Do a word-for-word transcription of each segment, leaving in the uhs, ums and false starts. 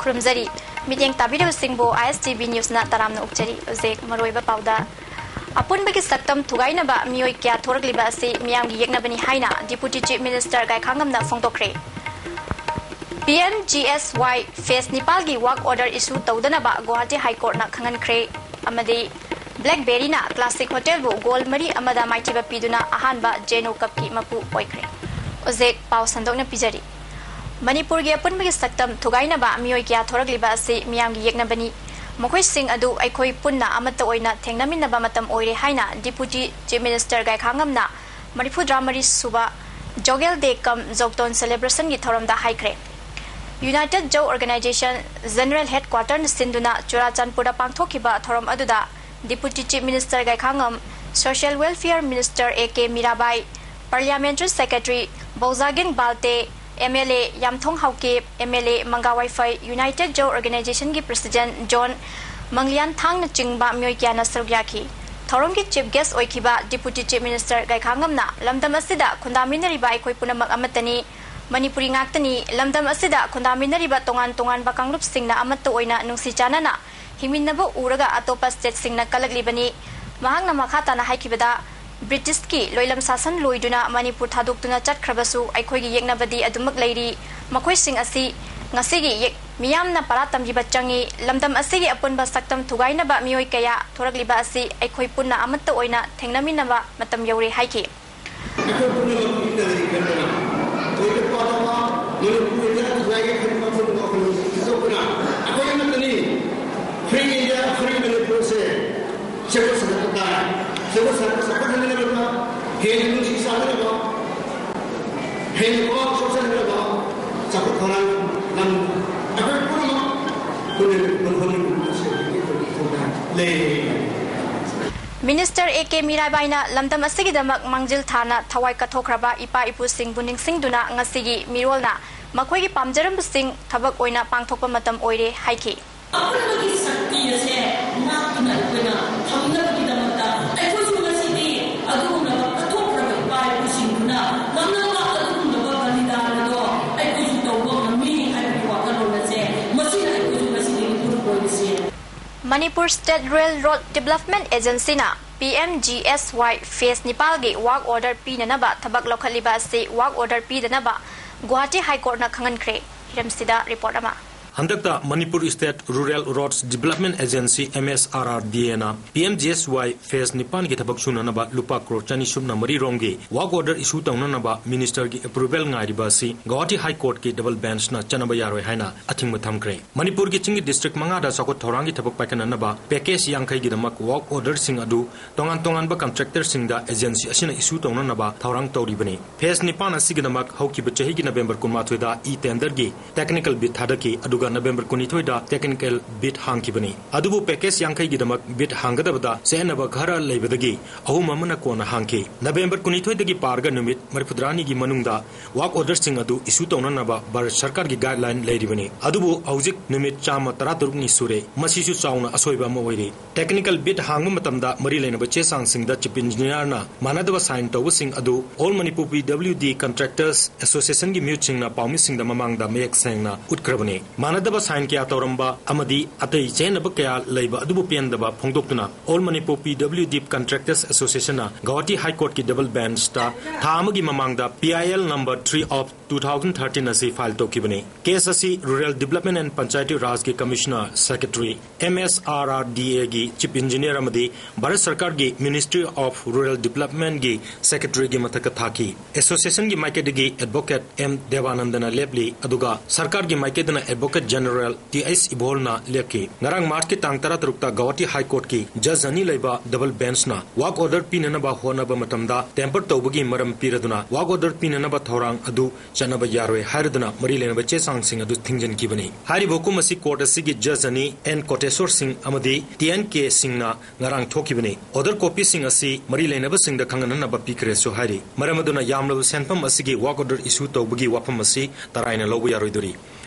ꯈꯨꯔꯨꯝꯖꯔꯤ꯫ ꯃꯤꯠꯌꯦꯡ ꯇꯥꯕꯤꯔꯤꯕꯁꯤꯡꯕꯨ ISTV Newsꯅ ꯇꯔꯥꯝꯅ ꯑꯣꯛꯆꯔꯤ꯫ ꯍꯧꯖꯤꯛ ꯃꯔꯨꯑꯣꯏꯕ ꯄꯥꯎꯗ, ꯑꯄꯨꯟꯕꯒꯤ ꯁꯛꯇꯝ ꯊꯨꯒꯥꯏꯅꯕ ꯃꯤꯑꯣꯏ ꯀꯌꯥ ꯊꯣꯔꯛꯂꯤꯕ ꯑꯁꯤ ꯃꯤꯌꯥꯝꯒꯤ ꯌꯦꯛꯅꯕꯅꯤ ꯍꯥꯏꯅ Deputy Chief Minister ꯒꯥꯏꯈꯥꯉꯝꯅ ꯐꯣꯡꯗꯣꯛꯈ꯭ꯔꯦ꯫ PMGSY phase ꯅꯤꯄꯥꯜꯒꯤ work order issue ꯇꯧꯗꯅꯕ ꯒꯨꯋꯥꯍꯥꯇꯤ High Courtꯅ ꯈꯪꯍꯟꯈ꯭ꯔꯦ꯫ ꯑꯃꯗꯤ BlackBerryꯅ Classic Hotelꯕꯨ goal ꯃꯔꯤ ꯑꯃꯗ ꯃꯥꯏꯊꯤꯕ ꯄꯤꯗꯨꯅ ꯑꯍꯥꯟꯕ Zeno Cupꯀꯤ ꯃꯄꯨ ꯑꯣꯏꯈ꯭ꯔꯦ꯫ ꯍꯧꯖꯤꯛ ꯄꯥꯎ ꯁꯟꯗꯣꯛꯅ ꯄꯤꯖꯔꯤ꯫ ꯃꯅꯤꯄꯨꯔꯒꯤ ꯑꯄꯨꯟꯕꯒꯤ ꯁꯛꯇꯝ ꯊꯨꯒꯥꯏꯅꯕ ꯃꯤꯑꯣꯏ ꯀꯌꯥ ꯊꯣꯔꯛꯂꯤꯕ ꯑꯁꯤ ꯃꯤꯌꯥꯝꯒꯤ ꯌꯦꯛꯅꯕꯅꯤ꯫ ꯃꯈꯣꯏꯁꯤꯡ ꯑꯗꯨ ꯑꯩꯈꯣꯏ ꯄꯨꯟꯅ ꯑꯃꯠꯇ ꯑꯣꯏꯅ ꯊꯦꯡꯅꯃꯤꯟꯅꯕ ꯃꯇꯝ ꯑꯣꯏꯔꯦ ꯍꯥꯏꯅ Deputy Chief Minister ꯒꯥꯏꯈꯥꯉꯝꯅ ꯃꯔꯤꯐꯨꯇꯔꯥꯃꯔꯤ ꯁꯨꯕ Jogel Day cum Jogton Celebrationꯒꯤ ꯊꯧꯔꯝꯗ ꯍꯥꯏꯈ꯭ꯔꯦ꯫ United Zo Organization General Headquarterꯅ ꯁꯤꯟꯗꯨꯅ ꯆꯨꯔꯥꯆꯥꯟꯄꯨꯔꯗ ꯄꯥꯡꯊꯣꯛꯈꯤꯕ ꯊꯧꯔꯝ ꯑꯗꯨꯗ Deputy Chief Minister ꯒꯥꯏꯈꯥꯉꯝ, Social Welfare Minister A K Mirabai, Parliamentary Secretary ꯕꯧꯖꯥꯒꯤꯟ Valte, MLA ꯌꯥꯝꯊꯣꯡ Haokip, MLA manga ꯋꯥꯏꯐꯩ, United Zo Organizationꯒꯤ President John ꯃꯪꯂꯤꯌꯥꯟ ꯊꯥꯡꯅꯆꯤꯡꯕ ꯃꯤꯑꯣꯏ ꯀꯌꯥꯅ ꯁꯔꯨꯛ ꯌꯥꯈꯤ꯫ ꯊꯧꯔꯝꯒꯤ Chief Guest ꯑꯣꯏꯈꯤꯕ Deputy Chief Minister ꯒꯥꯏꯈꯥꯉꯝꯅ ꯂꯝꯗꯝ ꯑꯁꯤꯗ ꯈꯨꯟꯗꯥꯃꯤꯟꯅꯔꯤꯕ ꯑꯩꯈꯣꯏ ꯄꯨꯝꯅꯃꯛ ꯑꯃꯠꯇꯅꯤ, ꯃꯅꯤꯄꯨꯔꯤ ꯉꯥꯛꯇꯅꯤ, ꯂꯝꯗꯝ ꯑꯁꯤꯗ ꯈꯨꯟꯗꯥꯃꯤꯟꯅꯔꯤꯕ ꯇꯣꯉꯥꯟ ꯇꯣꯉꯥꯟꯕ ꯀꯥꯡꯂꯨꯞꯁꯤꯡꯅ ꯑꯃꯠꯇ ꯑꯣꯏꯅ ꯅꯨꯡꯁꯤ ꯆꯥꯟꯅꯅ ꯍꯤꯡꯃꯤꯟꯅꯕ ꯎꯔꯒ ꯑꯇꯣꯞꯄ stateꯁꯤꯡꯅ ꯀꯜꯂꯛꯂꯤꯕꯅꯤ꯫ ꯃꯍꯥꯛꯅ ꯃꯈꯥ ꯇꯥꯅ ꯍꯥꯏꯈꯤꯕꯗ, Britishꯀꯤ ꯂꯣꯏꯂꯝ ꯁꯥꯁꯟ ꯂꯣꯏꯗꯨꯅ ꯃꯅꯤꯄꯨꯔ ꯊꯥꯗꯣꯛꯇꯨꯅ ꯆꯠꯈ꯭ꯔꯕꯁꯨ ꯑꯩꯈꯣꯏꯒꯤ ꯌꯦꯛꯅꯕꯗꯤ ꯑꯗꯨꯃꯛ ꯂꯩꯔꯤ꯫ ꯃꯈꯣꯏꯁꯤꯡ ꯑꯁꯤ ꯉꯁꯤꯒꯤ ꯌꯦꯛ-, ꯃꯤꯌꯥꯝꯅ ꯄꯔꯥ ꯇꯝꯕꯤꯕ ꯆꯪꯏ꯫ ꯂꯝꯗꯝ ꯑꯁꯤꯒꯤ ꯑꯄꯨꯟꯕ ꯁꯛꯇꯝ ꯊꯨꯒꯥꯏꯅꯕ ꯃꯤꯑꯣꯏ ꯀꯌꯥ ꯊꯣꯔꯛꯂꯤꯕ ꯑꯁꯤ ꯑꯩꯈꯣꯏ ꯄꯨꯟꯅ ꯑꯃꯠꯇ ꯑꯣꯏꯅ ꯊꯦꯡꯅꯃꯤꯟꯅꯕ ꯃꯇꯝ ꯌꯧꯔꯦ ꯍꯥꯏꯈꯤ꯫ ꯑꯩꯈꯣꯏ ꯄꯨꯝꯅꯃꯛ ꯄꯨꯟꯅ ꯂꯩꯔꯤꯕꯅꯤꯅ, ꯊꯣꯏꯗꯣꯛꯄ ꯑꯇꯣꯞꯄ ꯃꯅꯤꯄꯨꯔꯗ ꯊꯨꯒꯥꯏꯒꯦ ꯈꯟꯕ ꯄꯨꯝꯅꯃꯛ ꯊꯥꯗꯣꯛꯇꯨꯅ ꯑꯩꯈꯣꯏ ꯑꯃꯠꯇꯅꯤ꯫ Free India, Free ꯃꯅꯤꯄꯨꯔꯁꯦ ꯁꯦꯝꯒꯠ ꯁꯥꯒꯠꯄ ꯇꯥꯏ꯫ ꯁꯦꯝꯒꯠ ꯁꯥꯒꯠꯄ ꯆꯥꯎꯈꯠꯍꯟꯅꯕ, ꯍꯦꯟꯅ ꯅꯨꯡꯁꯤ ꯆꯥꯟꯅꯅꯕ, ꯍꯦꯟꯅ ꯄꯨꯛꯅꯤꯡ ꯆꯣꯛꯁꯤꯟꯅꯕ, ꯆꯥꯎꯈꯠ ꯊꯧꯔꯥꯡ ꯂꯝ ꯑꯩꯈꯣꯏ ꯄꯨꯝꯅꯃꯛ ꯄꯨꯟꯅ ꯍꯣꯠꯅꯃꯤꯟꯅꯕ ꯑꯁꯤ ꯑꯩꯈꯣꯏꯒꯤ ꯊꯧꯗꯥꯡ ꯂꯩ꯫ Minister A K ꯃꯤꯔꯥꯕꯥꯏꯅ ꯂꯝꯗꯝ ꯑꯁꯤꯒꯤꯗꯃꯛ ꯃꯥꯡꯖꯤꯜ ꯊꯥꯅ ꯊꯋꯥꯏ ꯀꯠꯊꯣꯛꯈ꯭ꯔꯕ ꯏꯄꯥ ꯏꯄꯨꯁꯤꯡꯕꯨ ꯅꯤꯡꯁꯤꯡꯗꯨꯅ ꯉꯁꯤꯒꯤ ꯃꯤꯔꯣꯜꯅ ꯃꯈꯣꯏꯒꯤ ꯄꯥꯝꯖꯔꯝꯕꯁꯤꯡ ꯊꯕꯛ ꯑꯣꯏꯅ ꯄꯥꯡꯊꯣꯛꯄ ꯃꯇꯝ ꯑꯣꯏꯔꯦ ꯍꯥꯏꯈꯤ꯫ ꯑꯄꯨꯟꯕꯒꯤ ꯁꯛꯇꯤ ꯑꯁꯦ ꯉꯥꯛꯇꯨꯅ ꯑꯩꯈꯣꯏꯅ ꯊꯝꯅꯕꯒꯤꯗꯃꯛꯇ ꯑꯩꯈꯣꯏꯁꯨ ꯉꯁꯤꯗꯤ ꯑꯗꯨꯒꯨꯝꯂꯕ ꯀꯠꯊꯣꯛꯈ꯭ꯔꯕ ꯏꯄꯥ ꯏꯄꯨꯁꯤꯡꯗꯨꯅ ꯉꯝꯅꯕ ꯑꯗꯨꯒꯨꯝꯂꯕ ꯕꯂꯤꯗꯥꯟ ꯑꯗꯣ ꯑꯩꯈꯣꯏꯁꯨ ꯇꯧꯕ ꯉꯝꯃꯤ ꯍꯥꯏꯕꯒꯤ ꯋꯥꯈꯜꯂꯣꯟ ꯑꯁꯦ ꯃꯁꯤ Manipur State Rural Road Development Agencyꯅ P M G S Y phase ꯅꯤꯄꯥꯜꯒꯤ work order ꯄꯤꯅꯅꯕ ꯊꯕꯛ ꯂꯧꯈꯠꯂꯤꯕ ꯑꯁꯤ work order ꯄꯤꯗꯅꯕ Guwahati High Courtꯅ ꯈꯪꯍꯟꯈ꯭ꯔꯦ꯫ ꯍꯤꯔꯝꯁꯤꯗ report ꯑꯃ꯫ ꯍꯟꯗꯛꯇ Manipur State Rural Roads Development Agency, M S R R D Aꯅ P M G S Y phase ꯅꯤꯄꯥꯟꯒꯤ ꯊꯕꯛ ꯁꯨꯅꯅꯕ ꯂꯨꯄꯥ ꯀ꯭ꯔꯣꯔ ꯆꯅꯤ ꯁꯨꯞꯅ ꯃꯔꯤ ꯔꯣꯝꯒꯤ work order issue ꯇꯧꯅꯅꯕ ministerꯒꯤ approval ꯉꯥꯏꯔꯤꯕ ꯑꯁꯤ ꯒꯨꯋꯥꯍꯥꯇꯤ High Courtꯀꯤ double benchꯅ ꯆꯠꯅꯕ ꯌꯥꯔꯣꯏ ꯍꯥꯏꯅ ꯑꯊꯤꯡꯕ ꯊꯝꯈ꯭ꯔꯦ꯫ ꯃꯅꯤꯄꯨꯔꯒꯤ ꯆꯤꯡꯒꯤ district ꯃꯉꯥꯗ ꯆꯥꯎꯈꯠ ꯊꯧꯔꯥꯡꯒꯤ ꯊꯕꯛ ꯄꯥꯏꯈꯠꯅꯅꯕ package ꯌꯥꯡꯈꯩꯒꯤꯗꯃꯛ work orderꯁꯤꯡ ꯑꯗꯨ ꯇꯣꯉꯥꯟ ꯇꯣꯉꯥꯟꯕ contractorꯁꯤꯡꯗ agency ꯑꯁꯤꯅ issue ꯇꯧꯅꯅꯕ ꯊꯧꯔꯥꯡ ꯇꯧꯔꯤꯕꯅꯤ꯫ Phase ꯅꯤꯄꯥꯟ ꯑꯁꯤꯒꯤꯗꯃꯛ ꯍꯧꯈꯤꯕ ꯆꯍꯤꯒꯤ November ꯀꯨꯟꯃꯥꯊꯣꯏꯗ e-tenderꯒꯤ technical bid ꯊꯥꯗꯈꯤ, ꯑꯗꯨꯒ November ꯀꯨꯟꯅꯤꯊꯣꯏꯗ technical bid ꯍꯥꯡꯈꯤꯕꯅꯤ꯫ ꯑꯗꯨꯕꯨ package ꯌꯥꯡꯈꯩꯒꯤꯗꯃꯛ bid ꯍꯥꯡꯒꯗꯕꯗ ꯆꯌꯦꯠꯅꯕ ꯈꯔ ꯂꯩꯕꯗꯒꯤ ꯑꯍꯨꯝ ꯑꯃꯅ ꯀꯣꯟꯅ ꯍꯥꯡꯈꯤ꯫ November ꯀꯨꯟꯅꯤꯊꯣꯏꯗꯒꯤ ꯄꯥꯔꯒ ꯅꯨꯃꯤꯠ ꯃꯔꯤꯐꯨꯇꯔꯥꯅꯤꯒꯤ ꯃꯅꯨꯡꯗ work orderꯁꯤꯡ ꯑꯗꯨ issue ꯇꯧꯅꯅꯕ ꯚꯥꯔꯠ ꯁꯔꯀꯥꯔꯒꯤ guideline ꯂꯩꯔꯤꯕꯅꯤ꯫ ꯑꯗꯨꯕꯨ ꯍꯧꯖꯤꯛ ꯅꯨꯃꯤꯠ ꯆꯥꯝꯃ ꯇꯔꯥꯇꯔꯨꯛꯅꯤ ꯁꯨꯔꯦ꯫ ꯃꯁꯤꯁꯨ ꯆꯥꯎꯅ ꯑꯁꯣꯏꯕ ꯑꯃ ꯑꯣꯏꯔꯤ꯫ Technical bid ꯍꯥꯡꯕ ꯃꯇꯝꯗ ꯃꯔꯤ ꯂꯩꯅꯕ ꯆꯦ ꯆꯥꯡꯁꯤꯡꯗ Chief Engineerꯅ ꯃꯥꯟꯅꯗꯕ sign ꯇꯧꯕꯁꯤꯡ ꯑꯗꯨ All Manipur P W D Contractors Associationꯒꯤ ꯃꯤꯍꯨꯠꯁꯤꯡꯅ ꯄꯥꯎꯃꯤꯁꯤꯡꯗ ꯃꯃꯥꯡꯗ ꯃꯌꯦꯛ ꯁꯦꯡꯅ ꯎꯠꯈ꯭ꯔꯕꯅꯤ꯫ ꯃꯥꯟꯅꯗꯕ sign ꯀꯌꯥ ꯇꯧꯔꯝꯕ ꯑꯃꯗꯤ ꯑꯇꯩ ꯆꯌꯦꯠꯅꯕ ꯀꯌꯥ ꯂꯩꯕ ꯑꯗꯨꯕꯨ ꯄꯦꯟꯗꯕ ꯐꯣꯡꯗꯣꯛꯇꯨꯅ All Manipur P W D Contractors Associationꯅ Guwahati High Courtꯀꯤ double benchꯇ ꯊꯥ ꯑꯃꯒꯤ ꯃꯃꯥꯡꯗ P I L number three of two thousand thirteen ꯑꯁꯤ file ꯇꯧꯈꯤꯕꯅꯤ꯫ Case ꯑꯁꯤ Rural Development and Panchayati Rajꯀꯤ Commissioner Secretary M S R R D Aꯒꯤ Chief Engineer ꯑꯃꯗꯤ ꯚꯥꯔꯠ ꯁꯔꯀꯥꯔꯒꯤ Ministry of Rural Developmentꯒꯤ Secretaryꯒꯤ ꯃꯊꯛꯇ ꯊꯥꯈꯤ꯫ Associationꯒꯤ ꯃꯥꯏꯀꯩꯗꯒꯤ advocate M ꯗꯦꯕꯥꯅꯟꯗꯅ ꯂꯦꯞꯂꯤ, ꯑꯗꯨꯒ ꯁꯔꯀꯥꯔꯒꯤ ꯃꯥꯏꯀꯩꯗꯅ Advocate General T H ꯏꯕꯣꯜꯅ ꯂꯦꯞꯈꯤ꯫ ꯉꯔꯥꯡ Marchꯀꯤ ꯇꯥꯡ ꯇꯔꯥꯇꯔꯨꯛꯇ ꯒꯧꯍꯥꯇꯤ High Courtꯀꯤ judge ꯑꯅꯤ ꯂꯩꯕ double benchꯅ work order ꯄꯤꯅꯅꯕ ꯍꯣꯠꯅꯕ ꯃꯇꯝꯗ tamper ꯇꯧꯕꯒꯤ ꯃꯔꯝ ꯄꯤꯔꯗꯨꯅ work order ꯄꯤꯅꯅꯕ ꯊꯧꯔꯥꯡ ꯑꯗꯨ ꯆꯠꯅꯕ ꯌꯥꯔꯣꯏ ꯍꯥꯏꯔꯗꯨꯅ ꯃꯔꯤ ꯂꯩꯅꯕ ꯆꯦ ꯆꯥꯡꯁꯤꯡ ꯑꯗꯨ ꯊꯤꯡꯖꯤꯟꯈꯤꯕꯅꯤ꯫ ꯍꯥꯏꯔꯤꯕ ꯍꯨꯀꯨꯝ ꯑꯁꯤ court ꯑꯁꯤꯒꯤ judge ꯑꯅꯤ N ꯀꯣꯇꯦꯁꯣꯔ ꯁꯤꯡ ꯑꯃꯗꯤ T N K ꯁꯤꯡꯅ ꯉꯔꯥꯡ ꯊꯣꯛꯈꯤꯕꯅꯤ꯫ Order copyꯁꯤꯡ ꯑꯁꯤ ꯃꯔꯤ ꯂꯩꯅꯕꯁꯤꯡꯗ ꯈꯪꯍꯟꯅꯅꯕ ꯄꯤꯈ꯭ꯔꯦꯁꯨ ꯍꯥꯏꯔꯤ꯫ ꯃꯔꯝ ꯑꯗꯨꯅ ꯌꯥꯝꯂꯕ ꯁꯦꯟꯐꯝ ꯑꯁꯤꯒꯤ work order issue ꯇꯧꯕꯒꯤ ꯋꯥꯐꯝ ꯑꯁꯤ ꯇꯔꯥꯏꯅ ꯂꯧꯕ ꯌꯥꯔꯣꯏꯗꯣꯔꯤ꯫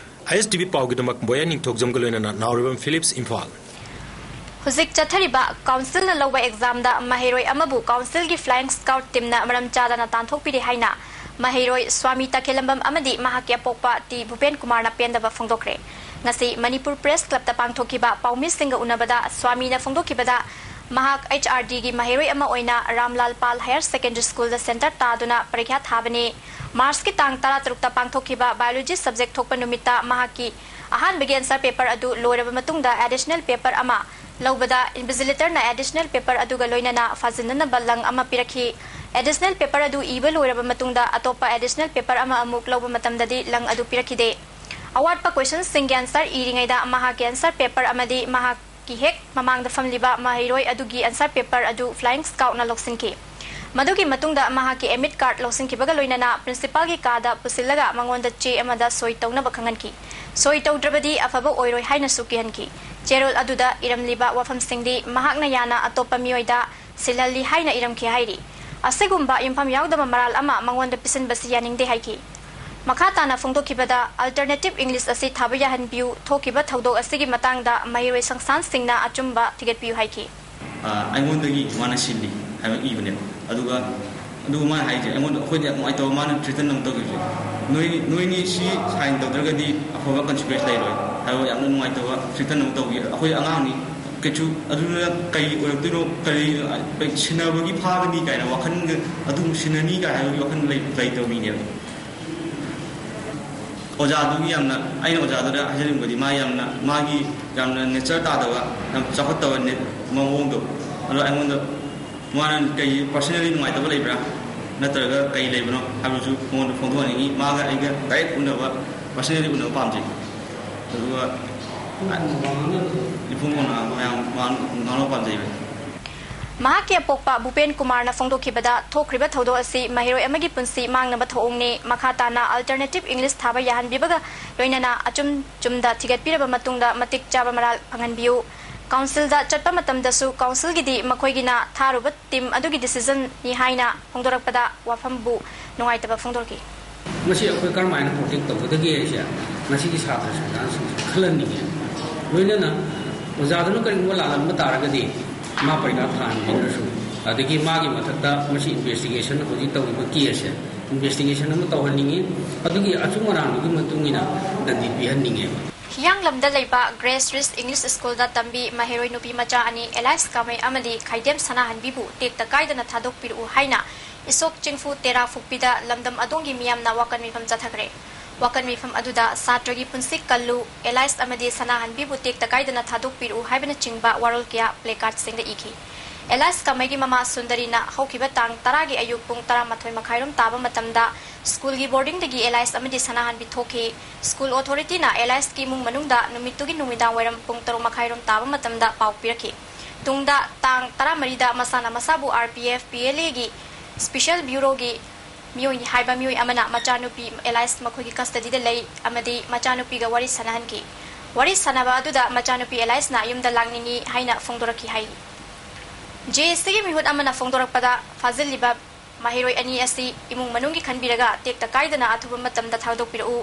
I S T V ꯄꯥꯎꯒꯤꯗꯃꯛ ꯕꯣꯌꯥ ꯅꯤꯡꯊꯧꯖꯝꯒ ꯂꯣꯏꯅꯅ ꯅꯥꯎꯔꯦꯝꯕꯝ ꯐꯤꯂꯤꯞꯁ, ꯏꯝꯐꯥꯜ꯫ ꯍꯧꯖꯤꯛ ꯆꯠꯊꯔꯤꯕ councilꯅ ꯂꯧꯕ examꯗ ꯃꯍꯩꯔꯣꯏ ꯑꯃꯕꯨ councilꯒꯤ Flying Scout teamꯅ ꯃꯔꯝ ꯆꯥꯗꯅ ꯇꯥꯟꯊꯣꯛꯄꯤꯔꯦ ꯍꯥꯏꯅ ꯃꯍꯩꯔꯣꯏ ꯁ꯭ꯋꯥꯃꯤ ꯇꯈꯦꯂꯝꯕꯝ ꯑꯃꯗꯤ ꯃꯍꯥꯛꯀꯤ ꯑꯄꯣꯛꯄ ꯇꯤ ꯚꯨꯄꯦꯟ ꯀꯨꯃꯥꯔꯅ ꯄꯦꯟꯗꯕ ꯐꯣꯡꯗꯣꯛꯈ꯭ꯔꯦ꯫ ꯉꯁꯤ ꯃꯅꯤꯄꯨꯔ ꯄ꯭ꯔꯦꯁ ꯀ꯭ꯂꯕꯇ ꯄꯥꯡꯊꯣꯛꯈꯤꯕ ꯄꯥꯎꯃꯤꯁꯤꯡꯒ ꯎꯅꯕꯗ ꯁ꯭ꯋꯥꯃꯤꯅ ꯐꯣꯡꯗꯣꯛꯈꯤꯕꯗ, ꯃꯍꯥꯛ ꯑꯩꯆ ꯑꯥꯔ ꯗꯤꯒꯤ ꯃꯍꯩꯔꯣꯏ ꯑꯃ ꯑꯣꯏꯅ ꯔꯥꯝꯂꯥꯜ ꯄꯥꯜ ꯍꯥꯌꯔ ꯁꯦꯀꯦꯟꯗꯔꯤ ꯁ꯭ꯀꯨꯜꯗ ꯁꯦꯟꯇꯔ ꯇꯥꯗꯨꯅ ꯄꯔꯤꯈ꯭ꯌꯥ ꯊꯥꯕꯅꯤ꯫ ꯃꯥꯔꯆꯀꯤ ꯇꯥꯡ ꯇꯔꯥꯇꯔꯨꯛꯇ ꯄꯥꯡꯊꯣꯛꯈꯤꯕ ꯕꯥꯌꯣꯂꯣꯖꯤ ꯁꯕꯖꯦꯛ ꯊꯣꯛꯄ ꯅꯨꯃꯤꯠꯇ ꯃꯍꯥꯛꯀꯤ ꯑꯍꯥꯟꯕꯒꯤ ꯑꯦꯟꯁꯔ ꯄꯦꯄꯔ ꯑꯗꯨ ꯂꯣꯏꯔꯕ ꯃꯇꯨꯡꯗ ꯑꯦꯗꯤꯁꯅꯦꯜ ꯄꯦꯄꯔ ꯑꯃ ꯂꯧꯕꯗ ꯏꯟꯚꯤꯖꯤꯂꯦꯇꯔꯅ ꯑꯦꯗꯤꯁꯅꯦꯜ ꯄꯦꯄꯔ ꯑꯗꯨꯒ ꯂꯣꯏꯅꯅ ꯐꯥꯖꯤꯟꯅꯅꯕ ꯂꯪ ꯑꯃ ꯄꯤꯔꯛꯈꯤ꯫ ꯑꯦꯗꯤꯁꯅꯦꯜ ꯄꯦꯄꯔ ꯑꯗꯨ ꯏꯕ ꯂꯣꯏꯔꯕ ꯃꯇꯨꯡꯗ ꯑꯇꯣꯞꯄ ꯑꯦꯗꯤꯁꯅꯦꯜ ꯄꯦꯄꯔ ꯑꯃ ꯑꯃꯨꯛ ꯂꯧꯕ ꯃꯇꯝꯗꯗꯤ ꯂꯪ ꯑꯗꯨ ꯄꯤꯔꯛꯈꯤꯗꯦ꯫ ꯑꯋꯥꯠꯄ ꯀꯣꯏꯁꯟꯁꯤꯡꯒꯤ ꯑꯟꯁꯔ ꯏꯔꯤꯉꯩꯗ ꯃꯍꯥꯛꯀꯤ ꯑꯟꯁꯔ ꯄꯦꯄꯔ ꯑꯃꯗꯤ ꯃꯍꯥꯛꯀꯤ ꯍꯦꯛ ꯃꯃꯥꯡꯗ ꯐꯝꯂꯤꯕ ꯃꯍꯩꯔꯣꯏ ꯑꯗꯨꯒꯤ ꯑꯟꯁꯔ ꯄꯦꯄꯔ ꯑꯗꯨ ꯐ꯭ꯂꯥꯏꯌꯤꯡ ꯁ꯭ꯀꯥꯎꯠꯅ ꯂꯧꯁꯤꯟꯈꯤ꯫ ꯃꯗꯨꯒꯤ ꯃꯇꯨꯡꯗ ꯃꯍꯥꯛꯀꯤ ꯑꯦꯗꯃꯤꯠ ꯀꯥꯔꯗ ꯂꯧꯁꯤꯟꯈꯤꯕꯒ ꯂꯣꯏꯅꯅ ꯄ꯭ꯔꯤꯟꯁꯤꯄꯥꯜꯒꯤ ꯀꯥꯗ ꯄꯨꯁꯤꯜꯂꯒ ꯃꯉꯣꯟꯗ ꯆꯦ ꯑꯃꯗ ꯁꯣꯏ ꯇꯧꯅꯕ ꯈꯪꯍꯟꯈꯤ꯫ ꯁꯣꯏ ꯇꯧꯗ꯭ꯔꯕꯗꯤ ꯑꯐꯕ ꯑꯣꯏꯔꯣꯏ ꯍꯥꯏꯅꯁꯨ ꯀꯤꯍꯟꯈꯤ꯫ ꯆꯦꯔꯣꯜ ꯑꯗꯨꯗ ꯏꯔꯝꯂꯤꯕ ꯋꯥꯐꯝꯁꯤꯡꯗꯤ ꯃꯍꯥꯛꯅ ꯌꯥꯅ ꯑꯇꯣꯞꯄ ꯃꯤꯑꯣꯏꯗ ꯁꯤꯜꯍꯜꯂꯤ ꯍꯥꯏꯅ ꯏꯔꯝꯈꯤ ꯍꯥꯏꯔꯤ꯫ ꯑꯁꯤꯒꯨꯝꯕ ꯌꯨꯝꯐꯝ ꯌꯥꯎꯗꯕ ꯃꯔꯥꯜ ꯑꯃ ꯃꯉꯣꯟꯗ ꯄꯤꯁꯤꯟꯕꯁꯤ ꯌꯥꯅꯤꯡꯗꯦ ꯍꯥꯏꯈꯤ꯫ ꯃꯈꯥ ꯇꯥꯅ ꯐꯣꯡꯗꯣꯛꯈꯤꯕꯗ, ꯑꯜꯇꯔꯅꯦꯇꯤꯚ ꯏꯪꯂꯤꯁ ꯑꯁꯤ ꯊꯥꯕ ꯌꯥꯍꯟꯕꯤꯌꯨ, ꯊꯣꯛꯈꯤꯕ ꯊꯧꯗꯣꯛ ꯑꯁꯤꯒꯤ ꯃꯇꯥꯡꯗ ꯃꯍꯩꯔꯣꯏ ꯁꯪꯁꯥꯟꯁꯤꯡꯅ ꯑꯆꯨꯝꯕ ꯊꯤꯒꯠꯄꯤꯌꯨ ꯍꯥꯏꯈꯤ꯫ ꯑ, ꯑꯩꯉꯣꯟꯗꯒꯤ ꯃꯥꯅ ꯁꯤꯜꯂꯤ ꯍꯥꯏꯕ ꯏꯕꯅꯦꯕ꯫ ꯑꯗꯨꯒ, ꯑꯗꯨꯒ ꯃꯥꯅ ꯍꯥꯏꯁꯦ, ꯑꯩꯉꯣꯟꯗ, ꯑꯩꯈꯣꯏꯗ ꯌꯥꯝ ꯅꯨꯡꯉꯥꯏꯇꯕ ꯃꯥꯅ ꯊ꯭ꯔꯤꯇꯟ ꯑꯃ ꯇꯧꯈꯤꯕꯁꯦ, "ꯅꯣꯏ, ꯅꯣꯏꯅꯤ ꯁꯤ ꯁꯥꯏꯟ ꯇꯧꯗ꯭ꯔꯒꯗꯤ ꯑꯐꯕ ꯀꯟꯁꯤꯀ꯭ꯋꯦꯟꯁ ꯂꯩꯔꯣꯏ" ꯍꯥꯏꯕ ꯌꯥꯝꯅ ꯅꯨꯡꯉꯥꯏꯇꯕ ꯊ꯭ꯔꯤꯇꯟ ꯑꯃ ꯇꯧꯈꯤ꯫ ꯑꯩꯈꯣꯏ ꯑꯉꯥꯡꯅꯤ, ꯀꯩꯁꯨ ꯑꯗꯨꯅ ꯀꯔꯤ ꯑꯣꯏꯔꯛꯇꯣꯏꯅꯣ, ꯀꯔꯤ ꯁꯤꯟꯅꯕꯒꯤ ꯐꯥꯒꯅꯤ ꯀꯥꯏꯅ ꯋꯥꯈꯜꯒ, ꯑꯗꯨꯝ ꯁꯤꯟꯅꯅꯤ ꯀꯥꯏ ꯍꯥꯏꯕꯒꯤ ꯋꯥꯈꯜ ꯂꯩ-, ꯂꯩꯇꯕ ꯃꯤꯅꯦꯕ꯫ ꯑꯣꯖꯥꯗꯨꯒꯤ ꯌꯥꯝꯅ, ꯑꯩꯅ ꯑꯣꯖꯥꯗꯨꯗ ꯍꯥꯏꯖꯅꯤꯡꯕꯗꯤ, ꯃꯥ ꯌꯥꯝꯅ, ꯃꯥꯒꯤ ꯌꯥꯝꯅ ꯅꯦꯆꯔ ꯇꯥꯗꯕ, ꯌꯥꯝ ꯆꯥꯎꯈꯠꯇꯕ ꯅꯦ-, ꯃꯑꯣꯡꯗꯣ, ꯑꯗꯣ ꯑꯩꯉꯣꯟꯗ ꯃꯥꯅ ꯀꯩ ꯄꯔꯁꯅꯦꯜꯂꯤ ꯅꯨꯡꯉꯥꯏꯇꯕ ꯂꯩꯕ꯭ꯔꯥ, ꯅꯠꯇ꯭ꯔꯒ ꯀꯩ ꯂꯩꯕꯅꯣ ꯍꯥꯏꯕꯗꯨꯁꯨ ꯃꯉꯣꯟꯗ ꯐꯣꯡꯗꯣꯛꯍꯟꯅꯤꯡꯉꯤ꯫ ꯃꯥꯒ ꯑꯩꯒ ꯗꯥꯏꯔꯦꯛ ꯎꯅꯕ, ꯄꯔꯁꯅꯦꯜꯂꯤ ꯎꯅꯕ ꯄꯥꯝꯖꯩ꯫ ꯑꯗꯨꯒ ꯏꯐꯣꯡ ꯐꯣꯡꯅ ꯃꯌꯥꯝ ꯃꯥ ꯉꯥꯡꯅꯕ ꯄꯥꯝꯖꯩꯕ꯫ ꯃꯍꯥꯛꯀꯤ ꯑꯄꯣꯛꯄ ꯚꯨꯄꯦꯟ ꯀꯨꯃꯥꯔꯅ ꯐꯣꯡꯗꯣꯛꯈꯤꯕꯗ, ꯊꯣꯛꯈ꯭ꯔꯤꯕ ꯊꯧꯗꯣꯛ ꯑꯁꯤ ꯃꯍꯩꯔꯣꯏ ꯑꯃꯒꯤ ꯄꯨꯟꯁꯤ ꯃꯥꯡꯅꯕ ꯊꯧꯑꯣꯡꯅꯤ꯫ ꯃꯈꯥ ꯇꯥꯅ ꯑꯜꯇꯔꯅꯦꯇꯤꯚ ꯏꯪꯂꯤꯁ ꯊꯥꯕ ꯌꯥꯍꯟꯕꯤꯕꯒ ꯂꯣꯏꯅꯅ ꯑꯆꯨꯝ ꯆꯨꯝꯗ ꯊꯤꯒꯠꯄꯤꯔꯕ ꯃꯇꯨꯡꯗ ꯃꯇꯤꯛ ꯆꯥꯕ ꯃꯔꯥꯜ ꯐꯪꯍꯟꯕꯤꯌꯨ꯫ ꯀꯥꯎꯟꯁꯤꯜꯗ ꯆꯠꯄ ꯃꯇꯝꯗꯁꯨ ꯀꯥꯎꯟꯁꯤꯜꯒꯤꯗꯤ ꯃꯈꯣꯏꯒꯤꯅ ꯊꯥꯔꯨꯕ ꯇꯤꯝ ꯑꯗꯨꯒꯤ ꯗꯤꯁꯤꯖꯟꯅꯤ ꯍꯥꯏꯅ ꯐꯣꯡꯗꯣꯔꯛꯄꯗ ꯋꯥꯐꯝꯕꯨ ꯅꯨꯡꯉꯥꯏꯇꯕ ꯐꯣꯡꯗꯣꯔꯛꯈꯤ꯫ ꯃꯁꯤ ꯑꯩꯈꯣꯏ ꯀꯔꯝꯍꯥꯏꯅ ꯄ꯭ꯔꯣꯇꯦꯛ ꯇꯧꯒꯗꯒꯦ ꯍꯥꯏꯁꯦ ꯉꯁꯤꯒꯤ ꯁꯥꯇ꯭ꯔ ꯁꯪꯒꯥꯟꯁꯤꯡꯁꯨ ꯈꯜꯍꯟꯅꯤꯡꯉꯦ꯫ ꯂꯣꯏꯅꯅ ꯑꯣꯖꯥꯗꯨꯅ ꯀꯔꯤꯒꯨꯝꯕ ꯂꯥꯜꯂꯝꯕ ꯇꯥꯔꯒꯗꯤ ꯃꯥ ꯄꯔꯤꯈꯥ ꯊꯥꯍꯟꯕꯤꯗ꯭ꯔꯁꯨ, ꯑꯗꯒꯤ ꯃꯥꯒꯤ ꯃꯊꯛꯇ ꯃꯁꯤ ꯏꯟꯚꯦꯁꯇꯤꯒꯦꯁꯟ ꯍꯧꯖꯤꯛ ꯇꯧꯔꯤꯕ ꯀꯦꯁꯁꯦ ꯏꯟꯚꯦꯁꯇꯤꯒꯦꯁꯟ ꯑꯃ ꯇꯧꯍꯟꯅꯤꯡꯉꯤ꯫ ꯑꯗꯨꯒꯤ ꯑꯆꯨꯝ ꯑꯔꯥꯟꯗꯨꯒꯤ ꯃꯇꯨꯡ ꯏꯟꯅ ꯗꯟꯗꯤ ꯄꯤꯍꯟꯅꯤꯡꯉꯦꯕ꯫ ꯍꯤꯌꯥꯡꯂꯝꯗ ꯂꯩꯕ ꯒ꯭ꯔꯦꯁ ꯔꯤꯁ ꯏꯪꯂꯤꯁ ꯁ꯭ꯀꯨꯜꯗ ꯇꯝꯕꯤ ꯃꯍꯩꯔꯣꯏ ꯅꯨꯄꯤ ꯃꯆꯥ ꯑꯅꯤ ꯑꯦꯂꯥꯏꯁ ꯀꯥꯃꯩ ꯑꯃꯗꯤ ꯈꯥꯏꯗꯦꯝ ꯁꯅꯥꯍꯟꯕꯤꯕꯨ ꯇꯦꯛꯇ ꯀꯥꯏꯗꯅ ꯊꯥꯗꯣꯛꯄꯤꯔꯛꯎ ꯍꯥꯏꯅ ꯏꯁꯣꯛ ꯆꯤꯡꯐꯨ ꯇꯦꯔꯥ ꯐꯨꯛꯄꯤꯗ ꯂꯝꯗꯝ ꯑꯗꯣꯝꯒꯤ ꯃꯤꯌꯥꯝꯅ ꯋꯥꯀꯟ ꯃꯤꯐꯝ ꯆꯠꯊꯈ꯭ꯔꯦ꯫ ꯋꯥꯀꯟ ꯃꯤꯐꯝ ꯑꯗꯨꯗ ꯁꯥꯇ꯭ꯔꯒꯤ ꯄꯨꯟꯁꯤ ꯀꯜꯂꯨ, ꯑꯦꯂꯥꯏꯁ ꯑꯃꯗꯤ ꯁꯅꯥꯍꯟꯕꯤꯕꯨ ꯇꯦꯛꯇ ꯀꯥꯏꯗꯅ ꯊꯥꯗꯣꯛꯄꯤꯔꯛꯎ ꯍꯥꯏꯕꯅꯆꯤꯡꯕ ꯋꯥꯔꯣꯜ ꯀꯌꯥ ꯄ꯭ꯂꯦꯀꯥꯔꯠꯁꯤꯡꯗ ꯏꯈꯤ꯫ ꯑꯦꯂꯥꯏꯁ ꯀꯥꯃꯩꯒꯤ ꯃꯃꯥ ꯁꯨꯟꯗꯔꯤꯅ ꯍꯧꯈꯤꯕ ꯇꯥꯡ ꯇꯔꯥꯒꯤ ꯑꯌꯨꯛ ꯄꯨꯡ ꯇꯔꯥꯃꯥꯊꯣꯏ ꯃꯈꯥꯏꯔꯣꯝ ꯇꯥꯕ ꯃꯇꯝꯗ ꯁ꯭ꯀꯨꯜꯒꯤ ꯕꯣꯔꯗꯤꯡꯗꯒꯤ ꯑꯦꯂꯥꯏꯁ ꯑꯃꯗꯤ ꯁꯅꯥꯍꯟꯕꯤ ꯊꯣꯛꯈꯤ꯫ ꯁ꯭ꯀꯨꯜ ꯑꯣꯊꯣꯔꯤꯇꯤꯅ ꯑꯦꯂꯥꯏꯁꯀꯤ ꯏꯃꯨꯡ ꯃꯅꯨꯡꯗ ꯅꯨꯃꯤꯠꯇꯨꯒꯤ ꯅꯨꯃꯤꯗꯥꯡ ꯋꯥꯏꯔꯝ ꯄꯨꯡ ꯇꯔꯨꯛ ꯃꯈꯥꯏꯔꯣꯝ ꯇꯥꯕ ꯃꯇꯝꯗ ꯄꯥꯎ ꯄꯤꯔꯛꯈꯤ꯫ ꯇꯨꯡꯗ ꯇꯥꯡ ꯇꯔꯥꯃꯔꯤꯗ ꯃꯁꯥꯅ ꯃꯁꯥꯕꯨ R P F, P L ꯑꯦꯒꯤ ꯁ꯭ꯄꯤꯁꯦꯜ ꯕ꯭ꯌꯨꯔꯣꯒꯤ ꯃꯤꯑꯣꯏꯅꯤ ꯍꯥꯏꯕ ꯃꯤꯑꯣꯏ ꯑꯃꯅ ꯃꯆꯥꯅꯨꯄꯤ ꯑꯦꯂꯥꯏꯁ ꯃꯈꯣꯏꯒꯤ ꯀꯁꯇꯗꯤꯗ ꯂꯩ ꯑꯃꯗꯤ ꯃꯆꯥꯅꯨꯄꯤꯒ ꯋꯥꯔꯤ ꯁꯥꯟꯅꯍꯟꯈꯤ꯫ ꯋꯥꯔꯤ ꯁꯥꯟꯅꯕ ꯑꯗꯨꯗ ꯃꯆꯥꯅꯨꯄꯤ ꯑꯦꯂꯥꯏꯁꯅ ꯌꯨꯝꯗ ꯂꯥꯛꯅꯤꯡꯏ ꯍꯥꯏꯅ ꯐꯣꯡꯗꯣꯔꯛꯈꯤ ꯍꯥꯏ꯫ ꯖꯦ ꯑꯦꯁ ꯁꯤꯒꯤ ꯃꯤꯍꯨꯠ ꯑꯃꯅ ꯐꯣꯡꯗꯣꯔꯛꯄꯗ, ꯐꯥꯖꯤꯜꯂꯤꯕ ꯃꯍꯩꯔꯣꯏ ꯑꯅꯤ ꯑꯁꯤ ꯏꯃꯨꯡ ꯃꯅꯨꯡꯒꯤ ꯈꯟꯕꯤꯔꯒ ꯇꯦꯛꯇ ꯀꯥꯏꯗꯅ ꯑꯊꯨꯕ ꯃꯇꯝꯗ ꯊꯥꯗꯣꯛꯄꯤꯔꯛꯎ꯫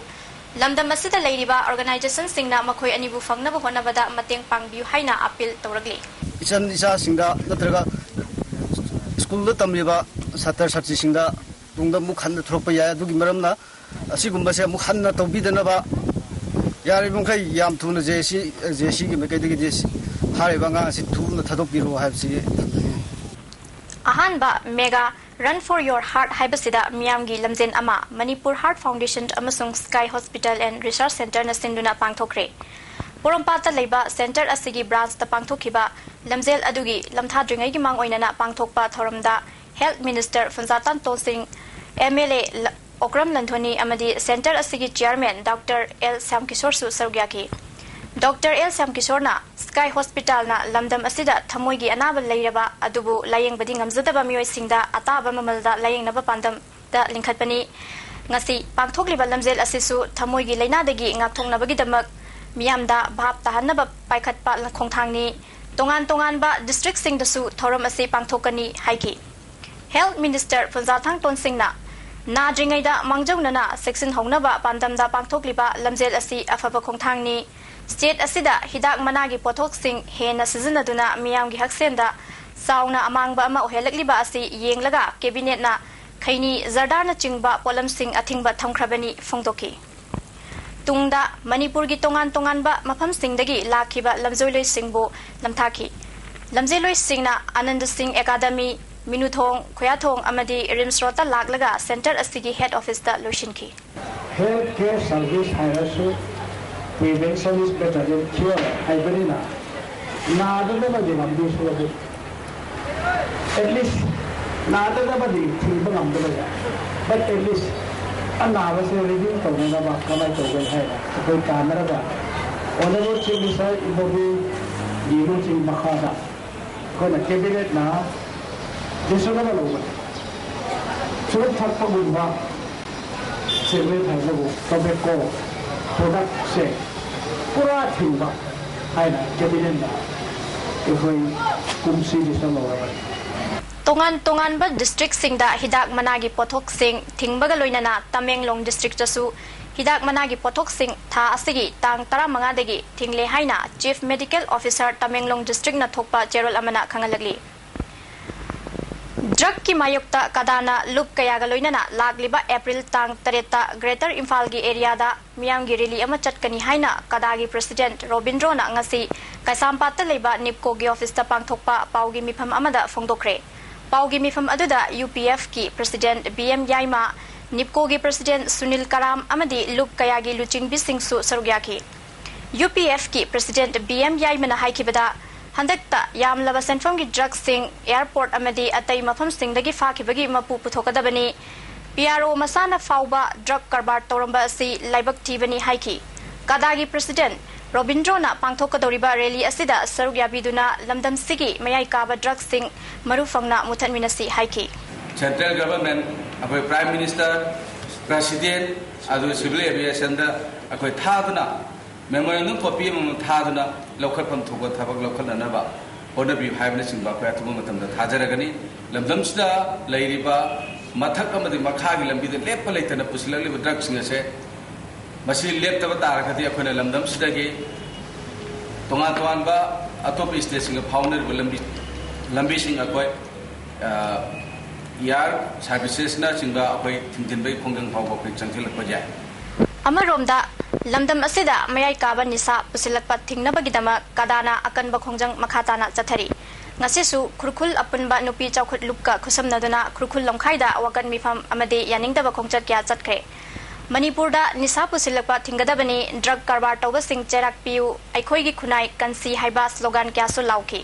ꯂꯝꯗꯝ ꯑꯁꯤꯗ ꯂꯩꯔꯤꯕ ꯑꯣꯔꯒꯅꯥꯏꯖꯦꯁꯟꯁꯤꯡꯅ ꯃꯈꯣꯏ ꯑꯅꯤꯕꯨ ꯐꯪꯅꯕ ꯍꯣꯠꯅꯕꯗ ꯃꯇꯦꯡ ꯄꯥꯡꯕꯤꯌꯨ ꯍꯥꯏꯅ ꯑꯄꯤꯜ ꯇꯧꯔꯛꯂꯤ꯫ ꯏꯆꯟ ꯏꯆꯥꯁꯤꯡꯗ ꯅꯠꯇ꯭ꯔꯒ ꯁ꯭ꯀꯨꯜꯗ ꯇꯝꯂꯤꯕ ꯁꯥꯇ꯭ꯔ ꯁꯥꯇ꯭ꯔꯤꯁꯤꯡꯗ ꯇꯨꯡꯗ ꯑꯃꯨꯛ ꯍꯟꯅ ꯊꯣꯛꯂꯛꯄ ꯌꯥꯏ꯫ ꯑꯗꯨꯒꯤ ꯃꯔꯝꯅ ꯑꯁꯤꯒꯨꯝꯕꯁꯦ ꯑꯃꯨꯛ ꯍꯟꯅ ꯇꯧꯕꯤꯗꯅꯕ ꯌꯥꯔꯤꯕꯃꯈꯩ ꯌꯥꯝ ꯊꯨꯅ ꯖꯦ ꯁꯤ, ꯖꯦ ꯁꯤꯒꯤ ꯃꯥꯏꯀꯩꯗꯒꯤꯗꯤ ꯍꯥꯏꯔꯤꯕ ꯑꯉꯥꯡ ꯑꯁꯤ ꯊꯨꯅ ꯊꯥꯗꯣꯛꯄꯤꯔꯣ ꯍꯥꯏꯕꯁꯤ ꯊꯝꯖꯒꯦ꯫ ꯑꯍꯥꯟꯕ mega Run for Your Heart ꯍꯥꯏꯕꯁꯤꯗ ꯃꯤꯌꯥꯝꯒꯤ ꯂꯝꯖꯦꯟ ꯑꯃ ꯃꯅꯤꯄꯨꯔ ꯍꯥꯔꯠ ꯐꯥꯎꯟꯗꯦꯁꯟ ꯑꯃꯁꯨꯡ ꯁ꯭ꯀꯥꯏ ꯍꯣꯁꯄꯤꯇꯥꯜ ꯑꯦꯟ ꯔꯤꯁꯔꯆ ꯁꯦꯟꯇꯔꯅ ꯁꯤꯟꯗꯨꯅ ꯄꯥꯡꯊꯣꯛꯈ꯭ꯔꯦ꯫ ꯄꯣꯔꯣꯝꯄꯥꯠꯇ ꯂꯩꯕ ꯁꯦꯟꯇꯔ ꯑꯁꯤꯒꯤ ꯕ꯭ꯔꯥꯟꯁꯇ ꯄꯥꯡꯊꯣꯛꯈꯤꯕ ꯂꯝꯖꯦꯜ ꯑꯗꯨꯒꯤ ꯂꯝꯊꯥꯗ꯭ꯔꯤꯉꯩꯒꯤ ꯃꯥꯡ ꯑꯣꯏꯅꯅ ꯄꯥꯡꯊꯣꯛꯄ ꯊꯧꯔꯝꯗ ꯍꯦꯜꯊ ꯃꯤꯅꯤꯁꯇꯔ ꯐꯨꯟꯖꯥꯇꯥꯟ ꯇꯣꯟꯁꯤꯡ, ꯑꯦꯝ ꯑꯦꯜ ꯑꯦ ꯂ-, ꯑꯣꯀ꯭ꯔꯝ ꯂꯟꯊꯣꯅꯤ ꯑꯃꯗꯤ ꯁꯦꯟꯇꯔ ꯑꯁꯤꯒꯤ ꯆꯤꯌꯥꯔꯃꯦꯟ ꯗꯣꯛꯇꯔ ꯑꯦꯜ ꯁ꯭ꯌꯥꯝꯀꯤꯁꯣꯔꯁꯨ ꯁꯔꯨꯛ ꯌꯥꯈꯤ꯫ ꯗꯣꯛꯇꯔ ꯑꯦꯜ ꯁ꯭ꯌꯥꯝꯀꯤꯁꯣꯔꯅ ꯁ꯭ꯀꯥꯏ ꯍꯣꯁꯄꯤꯇꯥꯜꯅ ꯂꯝꯗꯝ ꯑꯁꯤꯗ ꯊꯃꯣꯏꯒꯤ ꯑꯅꯥꯕ ꯂꯩꯔꯕ ꯑꯗꯨꯕꯨ ꯂꯥꯌꯦꯡꯕꯗꯤ ꯉꯝꯖꯗꯕ ꯃꯤꯑꯣꯏꯁꯤꯡꯗ ꯑꯇꯥꯕ ꯃꯃꯜꯗ ꯂꯥꯌꯦꯡꯅꯕ ꯄꯥꯟꯗꯝꯗ ꯂꯤꯡꯈꯠꯄꯅꯤ꯫ ꯉꯁꯤ ꯄꯥꯡꯊꯣꯛꯂꯤꯕ ꯂꯝꯖꯦꯜ ꯑꯁꯤꯁꯨ ꯊꯃꯣꯏꯒꯤ ꯂꯥꯏꯅꯥꯗꯒꯤ ꯉꯥꯛꯊꯣꯛꯅꯕꯒꯤꯗꯃꯛ ꯃꯤꯌꯥꯝꯗ ꯚꯥꯞ ꯇꯥꯍꯟꯅꯕ ꯄꯥꯏꯈꯠꯄ ꯈꯣꯡꯊꯥꯡꯅꯤ꯫ ꯇꯣꯉꯥꯟ ꯇꯣꯉꯥꯟꯕ ꯗꯤꯁꯇ꯭ꯔꯤꯛꯁꯤꯡꯗꯁꯨ ꯊꯧꯔꯝ ꯑꯁꯤ ꯄꯥꯡꯊꯣꯛꯀꯅꯤ ꯍꯥꯏꯈꯤ꯫ ꯍꯦꯜꯊ ꯃꯤꯅꯤꯁꯇꯔ ꯐꯨꯟꯖꯥꯊꯥꯡ ꯇꯣꯟꯁꯤꯡꯅ ꯅꯥꯗ꯭ꯔꯤꯉꯩꯗ ꯃꯥꯡꯖꯧꯅꯅ ꯆꯦꯛꯁꯤꯟꯍꯧꯅꯕ ꯄꯥꯟꯗꯝꯗ ꯄꯥꯡꯊꯣꯛꯂꯤꯕ ꯂꯝꯖꯦꯜ ꯑꯁꯤ ꯑꯐꯕ ꯈꯣꯡꯊꯥꯡꯅꯤ꯫ ꯁ꯭ꯇꯦꯠ ꯑꯁꯤꯗ ꯍꯤꯗꯥꯛ ꯃꯅꯥꯒꯤ ꯄꯣꯠꯊꯣꯛꯁꯤꯡ ꯍꯦꯟꯅ ꯁꯤꯖꯤꯟꯅꯗꯨꯅ ꯃꯤꯌꯥꯝꯒꯤ ꯍꯛꯁꯦꯜꯗ ꯆꯥꯎꯅ ꯑꯃꯥꯡꯕ ꯑꯃ ꯑꯣꯏꯍꯜꯂꯛꯂꯤꯕ ꯑꯁꯤ ꯌꯦꯡꯂꯒ ꯀꯦꯕꯤꯅꯦꯠꯅ ꯈꯩꯅꯤ, ꯖꯔꯗꯥꯅꯆꯤꯡꯕ ꯄꯣꯠꯂꯝꯁꯤꯡ ꯑꯊꯤꯡꯕ ꯊꯝꯈ꯭ꯔꯕꯅꯤ ꯐꯣꯡꯗꯣꯛꯈꯤ꯫ ꯇꯨꯡꯗ ꯃꯅꯤꯄꯨꯔꯒꯤ ꯇꯣꯉꯥꯟ ꯇꯣꯉꯥꯟꯕ ꯃꯐꯝꯁꯤꯡꯗꯒꯤ ꯂꯥꯛꯈꯤꯕ ꯂꯝꯖꯣꯏꯂꯣꯏꯁꯤꯡꯕꯨ ꯂꯝꯊꯥꯈꯤ꯫ ꯂꯝꯖꯦꯜꯂꯣꯏꯁꯤꯡꯅ ꯑꯅꯟꯗ ꯁꯤꯡ ꯑꯦꯀꯥꯗꯃꯤ, ꯃꯤꯅꯨꯊꯣꯡ, ꯈꯨꯌꯥꯊꯣꯡ ꯑꯃꯗꯤ ꯔꯤꯝꯁ ꯔꯣꯗꯇ ꯂꯥꯛꯂꯒ ꯁꯦꯟꯇꯔ ꯑꯁꯤꯒꯤ ꯍꯦꯗ ꯑꯣꯐꯤꯁꯇ ꯂꯣꯏꯁꯤꯟꯈꯤ꯫ Health care service ꯍꯥꯏꯔꯁꯨ prevention is better than cure ꯍꯥꯏꯕꯅꯤꯅ, ꯅꯥꯗꯅꯕꯒꯤ ꯂꯝꯕꯤꯁꯨ ꯑꯗꯨ, at least ꯅꯥꯗꯅꯕꯗꯤ ꯊꯤꯡꯕ ꯉꯝꯗꯕ ꯌꯥꯏ, but at least ꯑꯅꯥꯕꯁꯦ reduce ꯇꯧꯅꯅꯕ ꯀꯃꯥꯏꯅ ꯇꯧꯒꯅꯤ ꯍꯥꯏꯅ ꯑꯩꯈꯣꯏ ꯇꯥꯟꯅꯔꯒ Honorable Chief Minister ꯏꯕꯣꯕꯤꯒꯤ ꯂꯨꯆꯤꯡ ꯃꯈꯥꯗ ꯑꯩꯈꯣꯏꯅ ꯀꯦꯕꯤꯅꯦꯠꯅ ꯗꯤꯁꯤꯖꯟ ꯑꯃ ꯂꯧꯕꯅꯤ꯫ ꯆꯨꯔꯨꯞ ꯊꯛꯄꯒꯨꯝꯕ, ꯁꯤꯒꯔꯦꯠ ꯍꯥꯏꯕꯕꯨ, ꯇꯣꯕꯦꯀꯣ ꯄ꯭ꯔꯣꯗꯛꯁꯦ ꯄꯨꯔꯥ ꯊꯤꯡꯕ ꯍꯥꯏꯅ ꯀꯦꯕꯤꯅꯦꯠꯅ ꯑꯩꯈꯣꯏ ꯀꯨꯝꯁꯤ ꯗꯤꯁꯤꯖꯟ ꯂꯧꯔꯕꯅꯤ꯫ ꯇꯣꯉꯥꯟ ꯇꯣꯉꯥꯟꯕ ꯗꯤꯁꯇ꯭ꯔꯤꯛꯁꯤꯡꯗ ꯍꯤꯗꯥꯛ ꯃꯅꯥꯒꯤ ꯄꯣꯠꯊꯣꯛꯁꯤꯡ ꯊꯤꯡꯕꯒ ꯂꯣꯏꯅꯅ ꯇꯃꯦꯡꯂꯣꯡ ꯗꯤꯁꯇ꯭ꯔꯤꯛꯇꯁꯨ ꯍꯤꯗꯥꯛ ꯃꯅꯥꯒꯤ ꯄꯣꯠꯊꯣꯛꯁꯤꯡ ꯊꯥ ꯑꯁꯤꯒꯤ ꯇꯥꯡ ꯇꯔꯥꯃꯉꯥꯗꯒꯤ ꯊꯤꯡꯂꯦ ꯍꯥꯏꯅ ꯆꯤꯐ ꯃꯦꯗꯤꯀꯦꯜ ꯑꯣꯐꯤꯁꯔ ꯇꯃꯦꯡꯂꯣꯡ ꯗꯤꯁꯇ꯭ꯔꯤꯛꯅ ꯊꯣꯛꯄ ꯆꯦꯔꯣꯜ ꯑꯃꯅ ꯈꯪꯍꯜꯂꯛꯂꯤ꯫ ꯗ꯭ꯔꯒꯀꯤ ꯃꯥꯌꯣꯛꯇ ꯀꯗꯥꯅ ꯂꯨꯞ ꯀꯌꯥꯒ ꯂꯣꯏꯅꯅ ꯂꯥꯛꯂꯤꯕ ꯑꯦꯄ꯭ꯔꯤꯜ ꯇꯥꯡ ꯇꯔꯦꯠꯇ ꯒ꯭ꯔꯦꯇꯔ ꯏꯝꯐꯥꯜꯒꯤ ꯑꯦꯔꯤꯌꯥꯗ ꯃꯤꯌꯥꯝꯒꯤ ꯔꯦꯂꯤ ꯑꯃ ꯆꯠꯀꯅꯤ ꯍꯥꯏꯅ ꯀꯗꯥꯒꯤ ꯄ꯭ꯔꯁꯤꯗꯦꯟꯠ ꯔꯣꯕꯤꯟꯗ꯭ꯔꯣꯅ ꯉꯁꯤ ꯀꯩꯁꯥꯝꯄꯥꯠꯇ ꯂꯩꯕ ꯅꯤꯞꯀꯣꯒꯤ ꯑꯣꯐꯤꯁꯇ ꯄꯥꯡꯊꯣꯛꯄ ꯄꯥꯎꯒꯤ ꯃꯤꯐꯝ ꯑꯃꯗ ꯐꯣꯡꯗꯣꯛꯈ꯭ꯔꯦ꯫ ꯄꯥꯎꯒꯤ ꯃꯤꯐꯝ ꯑꯗꯨꯗ ꯌꯨ ꯄꯤ ꯑꯦꯐꯀꯤ ꯄ꯭ꯔꯁꯤꯗꯦꯟꯠ ꯕꯤ ꯑꯦꯝ ꯌꯥꯏꯃ, ꯅꯤꯞꯀꯣꯒꯤ ꯄ꯭ꯔꯁꯤꯗꯦꯟꯠ ꯁꯨꯅꯤꯜ ꯀꯔꯥꯝ ꯑꯃꯗꯤ ꯂꯨꯞ ꯀꯌꯥꯒꯤ ꯂꯨꯆꯤꯡꯕꯤꯁꯤꯡꯁꯨ ꯁꯔꯨꯛ ꯌꯥꯈꯤ꯫ ꯌꯨ ꯄꯤ ꯑꯦꯐꯀꯤ ꯄ꯭ꯔꯁꯤꯗꯦꯟꯠ ꯕꯤ ꯑꯦꯝ ꯌꯥꯏꯃꯅ ꯍꯥꯏꯈꯤꯕꯗ, ꯍꯟꯗꯛꯇ ꯌꯥꯝꯂꯕ ꯁꯦꯟꯐꯝꯒꯤ ꯗ꯭ꯔꯒꯁꯤꯡ ꯑꯦꯌꯔꯄꯣꯔꯠ ꯑꯃꯗꯤ ꯑꯇꯩ ꯃꯐꯝꯁꯤꯡꯗꯒꯤ ꯐꯥꯈꯤꯕꯒꯤ ꯃꯄꯨ ꯄꯨꯊꯣꯛꯀꯗꯕꯅꯤ꯫ ꯄꯤ ꯑꯥꯔ ꯑꯣ ꯃꯁꯥꯅ ꯐꯥꯎꯕ ꯗ꯭ꯔꯒ ꯀꯔꯕꯥꯔ ꯇꯧꯔꯝꯕ ꯑꯁꯤ ꯂꯥꯏꯕꯛ ꯊꯤꯕꯅꯤ ꯍꯥꯏꯈꯤ꯫ ꯀꯗꯥꯒꯤ ꯄ꯭ꯔꯁꯤꯗꯦꯟꯠ ꯔꯣꯕꯤꯟꯗ꯭ꯔꯣꯅ ꯄꯥꯡꯊꯣꯛꯀꯗꯧꯔꯤꯕ ꯔꯦꯂꯤ ꯑꯁꯤꯗ ꯁꯔꯨꯛ ꯌꯥꯕꯤꯗꯨꯅ ꯂꯝꯗꯝꯁꯤꯒꯤ ꯃꯌꯥꯏ ꯀꯥꯕ ꯗ꯭ꯔꯒꯁꯤꯡ ꯃꯔꯨ ꯐꯪꯅ ꯃꯨꯊꯠꯃꯤꯟꯅꯁꯤ ꯍꯥꯏꯈꯤ꯫ ꯁꯦꯟꯇ꯭ꯔꯦꯜ ꯒꯚꯔꯟꯃꯦꯟꯠ, ꯑꯩꯈꯣꯏ ꯄ꯭ꯔꯥꯏꯝ ꯃꯤꯅꯤꯁꯇꯔ, ꯄ꯭ꯔꯁꯤꯗꯦꯟꯠ, ꯑꯗꯨ ꯁꯤꯚꯤꯜ ꯑꯦꯚꯤꯌꯦꯁꯟꯗ ꯑꯩꯈꯣꯏ ꯊꯥꯗꯨꯅ, ꯃꯦꯃꯣꯔꯦꯟꯗꯝ ꯀꯣꯄꯤ ꯑꯃꯃꯝ ꯊꯥꯗꯨꯅ ꯂꯧꯈꯠꯐꯝ ꯊꯣꯛꯄ ꯊꯕꯛ ꯂꯧꯈꯠꯅꯅꯕ ꯍꯣꯠꯅꯕꯤꯌꯨ ꯍꯥꯏꯕꯅꯆꯤꯡꯕ ꯑꯩꯈꯣꯏ ꯑꯊꯨꯕ ꯃꯇꯝꯗ ꯊꯥꯖꯔꯒꯅꯤ꯫ ꯂꯝꯗꯝꯁꯤꯗ ꯂꯩꯔꯤꯕ ꯃꯊꯛ ꯑꯃꯗꯤ ꯃꯈꯥꯒꯤ ꯂꯝꯕꯤꯗ ꯂꯦꯞꯄ ꯂꯩꯇꯅ ꯄꯨꯁꯤꯜꯂꯛꯂꯤꯕ ꯗ꯭ꯔꯒꯁꯤꯡ ꯑꯁꯦ, ꯃꯁꯤ ꯂꯦꯞꯇꯕ ꯇꯥꯔꯒꯗꯤ ꯑꯩꯈꯣꯏꯅ ꯂꯝꯗꯝꯁꯤꯗꯒꯤ ꯇꯣꯉꯥꯟ ꯇꯣꯉꯥꯟꯕ ꯑꯇꯣꯞꯄ ꯁ꯭ꯇꯦꯠꯁꯤꯡꯒ ꯐꯥꯎꯅꯔꯤꯕ ꯂꯝꯕꯤ, ꯂꯝꯕꯤꯁꯤꯡ ꯑꯩꯈꯣꯏ, ꯑ, ꯑꯦꯌꯔ ꯁꯥꯔꯚꯤꯁꯦꯁꯅꯆꯤꯡꯕ ꯑꯩꯈꯣꯏ ꯊꯤꯡꯖꯤꯟꯕꯒꯤ ꯈꯣꯡꯖꯪ ꯐꯥꯎꯕ ꯑꯩꯈꯣꯏ ꯆꯪꯁꯤꯜꯂꯛꯄ ꯌꯥꯏ꯫ ꯑꯃꯔꯣꯝꯗ, ꯂꯝꯗꯝ ꯑꯁꯤꯗ ꯃꯌꯥꯏ ꯀꯥꯕ ꯅꯤꯁꯥ ꯄꯨꯁꯤꯜꯂꯛꯄ ꯊꯤꯡꯅꯕꯒꯤꯗꯃꯛ ꯀꯗꯥꯅ ꯑꯀꯟꯕ ꯈꯣꯡꯖꯪ ꯃꯈꯥ ꯇꯥꯅ ꯆꯠꯊꯔꯤ꯫ ꯉꯁꯤꯁꯨ ꯈꯨꯔꯈꯨꯜ ꯑꯄꯨꯟꯕ ꯅꯨꯄꯤ ꯆꯥꯎꯈꯠ ꯂꯨꯞꯀ ꯈꯨꯠꯁꯝꯅꯗꯨꯅ ꯈꯨꯔꯈꯨꯜ ꯂꯝꯈꯥꯏꯗ ꯋꯥꯀꯠ ꯃꯤꯐꯝ ꯑꯃꯗꯤ ꯌꯥꯅꯤꯡꯗꯕ ꯈꯣꯡꯆꯠ ꯀꯌꯥ ꯆꯠꯈ꯭ꯔꯦ꯫ ꯃꯅꯤꯄꯨꯔꯗ ꯅꯤꯁꯥ ꯄꯨꯁꯤꯜꯂꯛꯄ ꯊꯤꯡꯒꯗꯕꯅꯤ, ꯗ꯭ꯔꯒ ꯀꯔꯕꯥꯔ ꯇꯧꯕꯁꯤꯡ ꯆꯩꯔꯥꯛ ꯄꯤꯌꯨ, ꯑꯩꯈꯣꯏꯒꯤ ꯈꯨꯟꯅꯥꯏ ꯀꯟꯁꯤ ꯍꯥꯏꯕ ꯁ꯭ꯂꯣꯒꯥꯟ ꯀꯌꯥꯁꯨ ꯂꯥꯎꯈꯤ꯫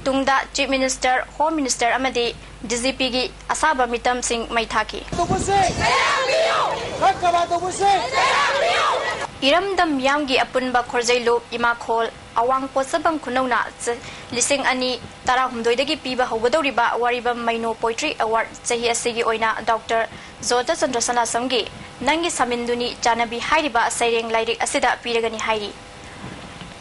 ꯇꯨꯡꯗ ꯆꯤꯐ ꯃꯤꯅꯤꯁꯇꯔ, ꯍꯣꯝ ꯃꯤꯅꯤꯁꯇꯔ ꯑꯃꯗꯤ ꯗꯤ ꯖꯤ ꯄꯤꯒꯤ ꯑꯁꯥꯕ ꯃꯤꯇꯝꯁꯤꯡ ꯃꯩ ꯊꯥꯈꯤ꯫ ꯇꯧꯕꯁꯦ! ꯗ꯭ꯔꯒ ꯀꯔꯕꯥꯔ ꯇꯧꯕꯁꯦ! ꯏꯔꯝꯗꯝ ꯃꯤꯌꯥꯝꯒꯤ ꯑꯄꯨꯟꯕ ꯈꯣꯔꯖꯩꯂꯨꯞ ꯏꯃꯥꯈꯣꯜ ꯑꯋꯥꯡ ꯄꯣꯠꯁꯪꯕꯝ ꯈꯨꯅꯧꯅ ꯆ-, ꯂꯤꯁꯤꯡ ꯑꯅꯤ ꯇꯔꯥꯍꯨꯝꯗꯣꯏꯗꯒꯤ ꯄꯤꯕ ꯍꯧꯒꯗꯧꯔꯤꯕ ꯋꯥꯔꯤꯕꯝ ꯃꯩꯅꯣ ꯄꯣꯏꯇ꯭ꯔꯤ ꯑꯦꯋꯥꯔꯗ ꯆꯍꯤ ꯑꯁꯤꯒꯤ ꯑꯣꯏꯅ ꯗꯣꯛꯇꯔ ꯖꯣꯇꯆꯟꯗ꯭ꯔ ꯁꯅꯥꯁꯝꯒꯤ ꯅꯪꯒꯤ ꯁꯥꯃꯤꯟꯗꯨꯅꯤ ꯆꯥꯅꯕꯤ ꯍꯥꯏꯔꯤꯕ ꯁꯩꯔꯦꯡ ꯂꯥꯏꯔꯤꯛ ꯑꯁꯤꯗ ꯄꯤꯔꯒꯅꯤ ꯍꯥꯏꯔꯤ꯫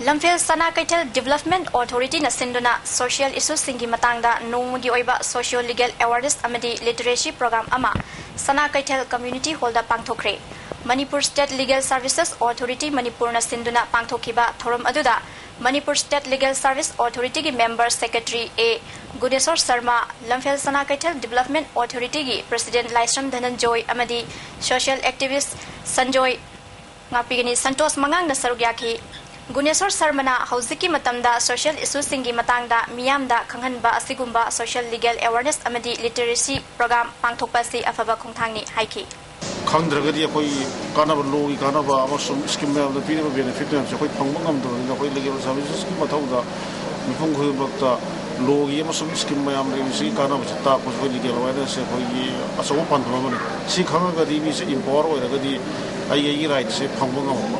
ꯂꯝꯐꯦꯜ ꯁꯅꯥ ꯀꯩꯊꯦꯜ ꯗꯤꯕꯦꯂꯞꯃꯦꯟ ꯑꯣꯊꯣꯔꯤꯇꯤꯅ ꯁꯤꯟꯗꯨꯅ ꯁꯣꯁꯤꯌꯦꯜ ꯏꯁꯨꯁꯤꯡꯒꯤ ꯃꯇꯥꯡꯗ ꯅꯣꯡꯃꯒꯤ ꯑꯣꯏꯕ ꯁꯣꯁꯤꯌꯣ ꯂꯤꯒꯦꯜ ꯑꯦꯋꯥꯔꯅꯦꯁ ꯑꯃꯗꯤ ꯂꯤꯇꯔꯦꯁꯤ ꯄ꯭ꯔꯣꯒ꯭ꯔꯥꯝ ꯑꯃ ꯁꯅꯥ ꯀꯩꯊꯦꯜ ꯀꯝꯃ꯭ꯌꯨꯅꯤꯇꯤ ꯍꯣꯜꯗ ꯄꯥꯡꯊꯣꯛꯈ꯭ꯔꯦ꯫ Manipur state legal services authority ꯃꯅꯤꯄꯨꯔꯅ ꯁꯤꯟꯗꯨꯅ ꯄꯥꯡꯊꯣꯛꯈꯤꯕ ꯊꯧꯔꯝ ꯑꯗꯨꯗ ꯃꯅꯤꯄꯨꯔ ꯁ꯭ꯇꯦꯠ ꯂꯤꯒꯦꯜ ꯁꯔꯚꯤꯁ ꯑꯣꯊꯣꯔꯤꯇꯤꯒꯤ member secretary A Guneshor Sharma, Lamphel Sana Keithel development ꯑꯣꯊꯣꯔꯤꯇꯤꯒꯤ ꯄ꯭ꯔꯦꯁꯤꯗꯦꯟ ꯂꯥꯏꯁ꯭ꯔꯝ ꯙꯅꯟꯖꯣꯏ ꯑꯃꯗꯤ ꯁꯣꯁꯤꯌꯦꯜ ꯑꯦꯛꯇꯤꯚꯤꯁ꯭ꯠ ꯁꯟꯖꯣꯏ ꯉꯥꯛꯄꯤꯒꯅꯤ ꯁꯟꯇꯣꯁ ꯃꯉꯥꯡꯅ ꯁꯔꯨꯛ ꯌꯥꯈꯤ꯫ ꯒꯨꯅꯦꯁꯣꯔ ꯁꯔꯃꯅ ꯍꯧꯖꯤꯛꯀꯤ ꯃꯇꯝꯗ ꯁꯣꯁꯤꯌꯦꯜ ꯏꯁꯨꯁꯤꯡꯒꯤ ꯃꯇꯥꯡꯗ ꯃꯤꯌꯥꯝꯗ ꯈꯪꯍꯟꯕ ꯑꯁꯤꯒꯨꯝꯕ ꯁꯣꯁꯤꯌꯦꯜ ꯂꯤꯒꯦꯜ ꯑꯦꯋꯥꯔꯅꯦꯁ ꯑꯃꯗꯤ ꯂꯤꯇꯔꯦꯁꯤ ꯄ꯭ꯔꯣꯒ꯭ꯔꯥꯝ ꯄꯥꯡꯊꯣꯛꯄ ꯑꯁꯤ ꯑꯐꯕ ꯈꯣꯡꯊꯥꯡꯅꯤ ꯍꯥꯏꯈꯤ꯫ ꯈꯪꯗ꯭ꯔꯒꯗꯤ ꯑꯩꯈꯣꯏ ꯀꯥꯟꯅꯕ, ꯂꯣꯒꯤ ꯀꯥꯟꯅꯕ ꯑꯃꯁꯨꯡ ꯁ꯭ꯀꯤꯝ ꯃꯌꯥꯝꯗ ꯄꯤꯔꯤꯕ ꯕꯦꯅꯤꯐꯤꯠ ꯃꯌꯥꯝꯁꯦ ꯑꯩꯈꯣꯏ ꯐꯪꯕ ꯉꯝꯗꯕꯅꯤꯅ ꯑꯩꯈꯣꯏ ꯂꯤꯒꯦꯜ ꯁꯥꯔꯚꯤꯁꯦꯁꯀꯤ ꯃꯊꯧꯗ ꯃꯤꯄꯨꯝ ꯈꯨꯗꯤꯡꯃꯛꯇ ꯂꯣꯒꯤ ꯑꯃꯁꯨꯡ ꯁ꯭ꯀꯤꯝ ꯃꯌꯥꯝ ꯂꯩꯕꯁꯤꯒꯤ ꯀꯥꯟꯅꯕꯁꯤ ꯇꯥꯛꯄꯁꯨ ꯑꯩꯈꯣꯏ ꯂꯤꯒꯦꯜ ꯑꯦꯋꯥꯔꯅꯦꯁꯁꯦ ꯑꯩꯈꯣꯏꯒꯤ ꯑꯆꯧꯕ ꯄꯥꯟꯗꯝ ꯑꯃꯅꯤ꯫ ꯁꯤ ꯈꯪꯉꯒꯗꯤ ꯃꯤꯁꯦ ꯏꯝꯄꯥꯋꯔ ꯑꯣꯏꯔꯒꯗꯤ ꯑꯩꯒꯤ, ꯑꯩꯒꯤ ꯔꯥꯏꯠꯁꯦ ꯐꯪꯕ ꯉꯝꯃꯛꯄ꯫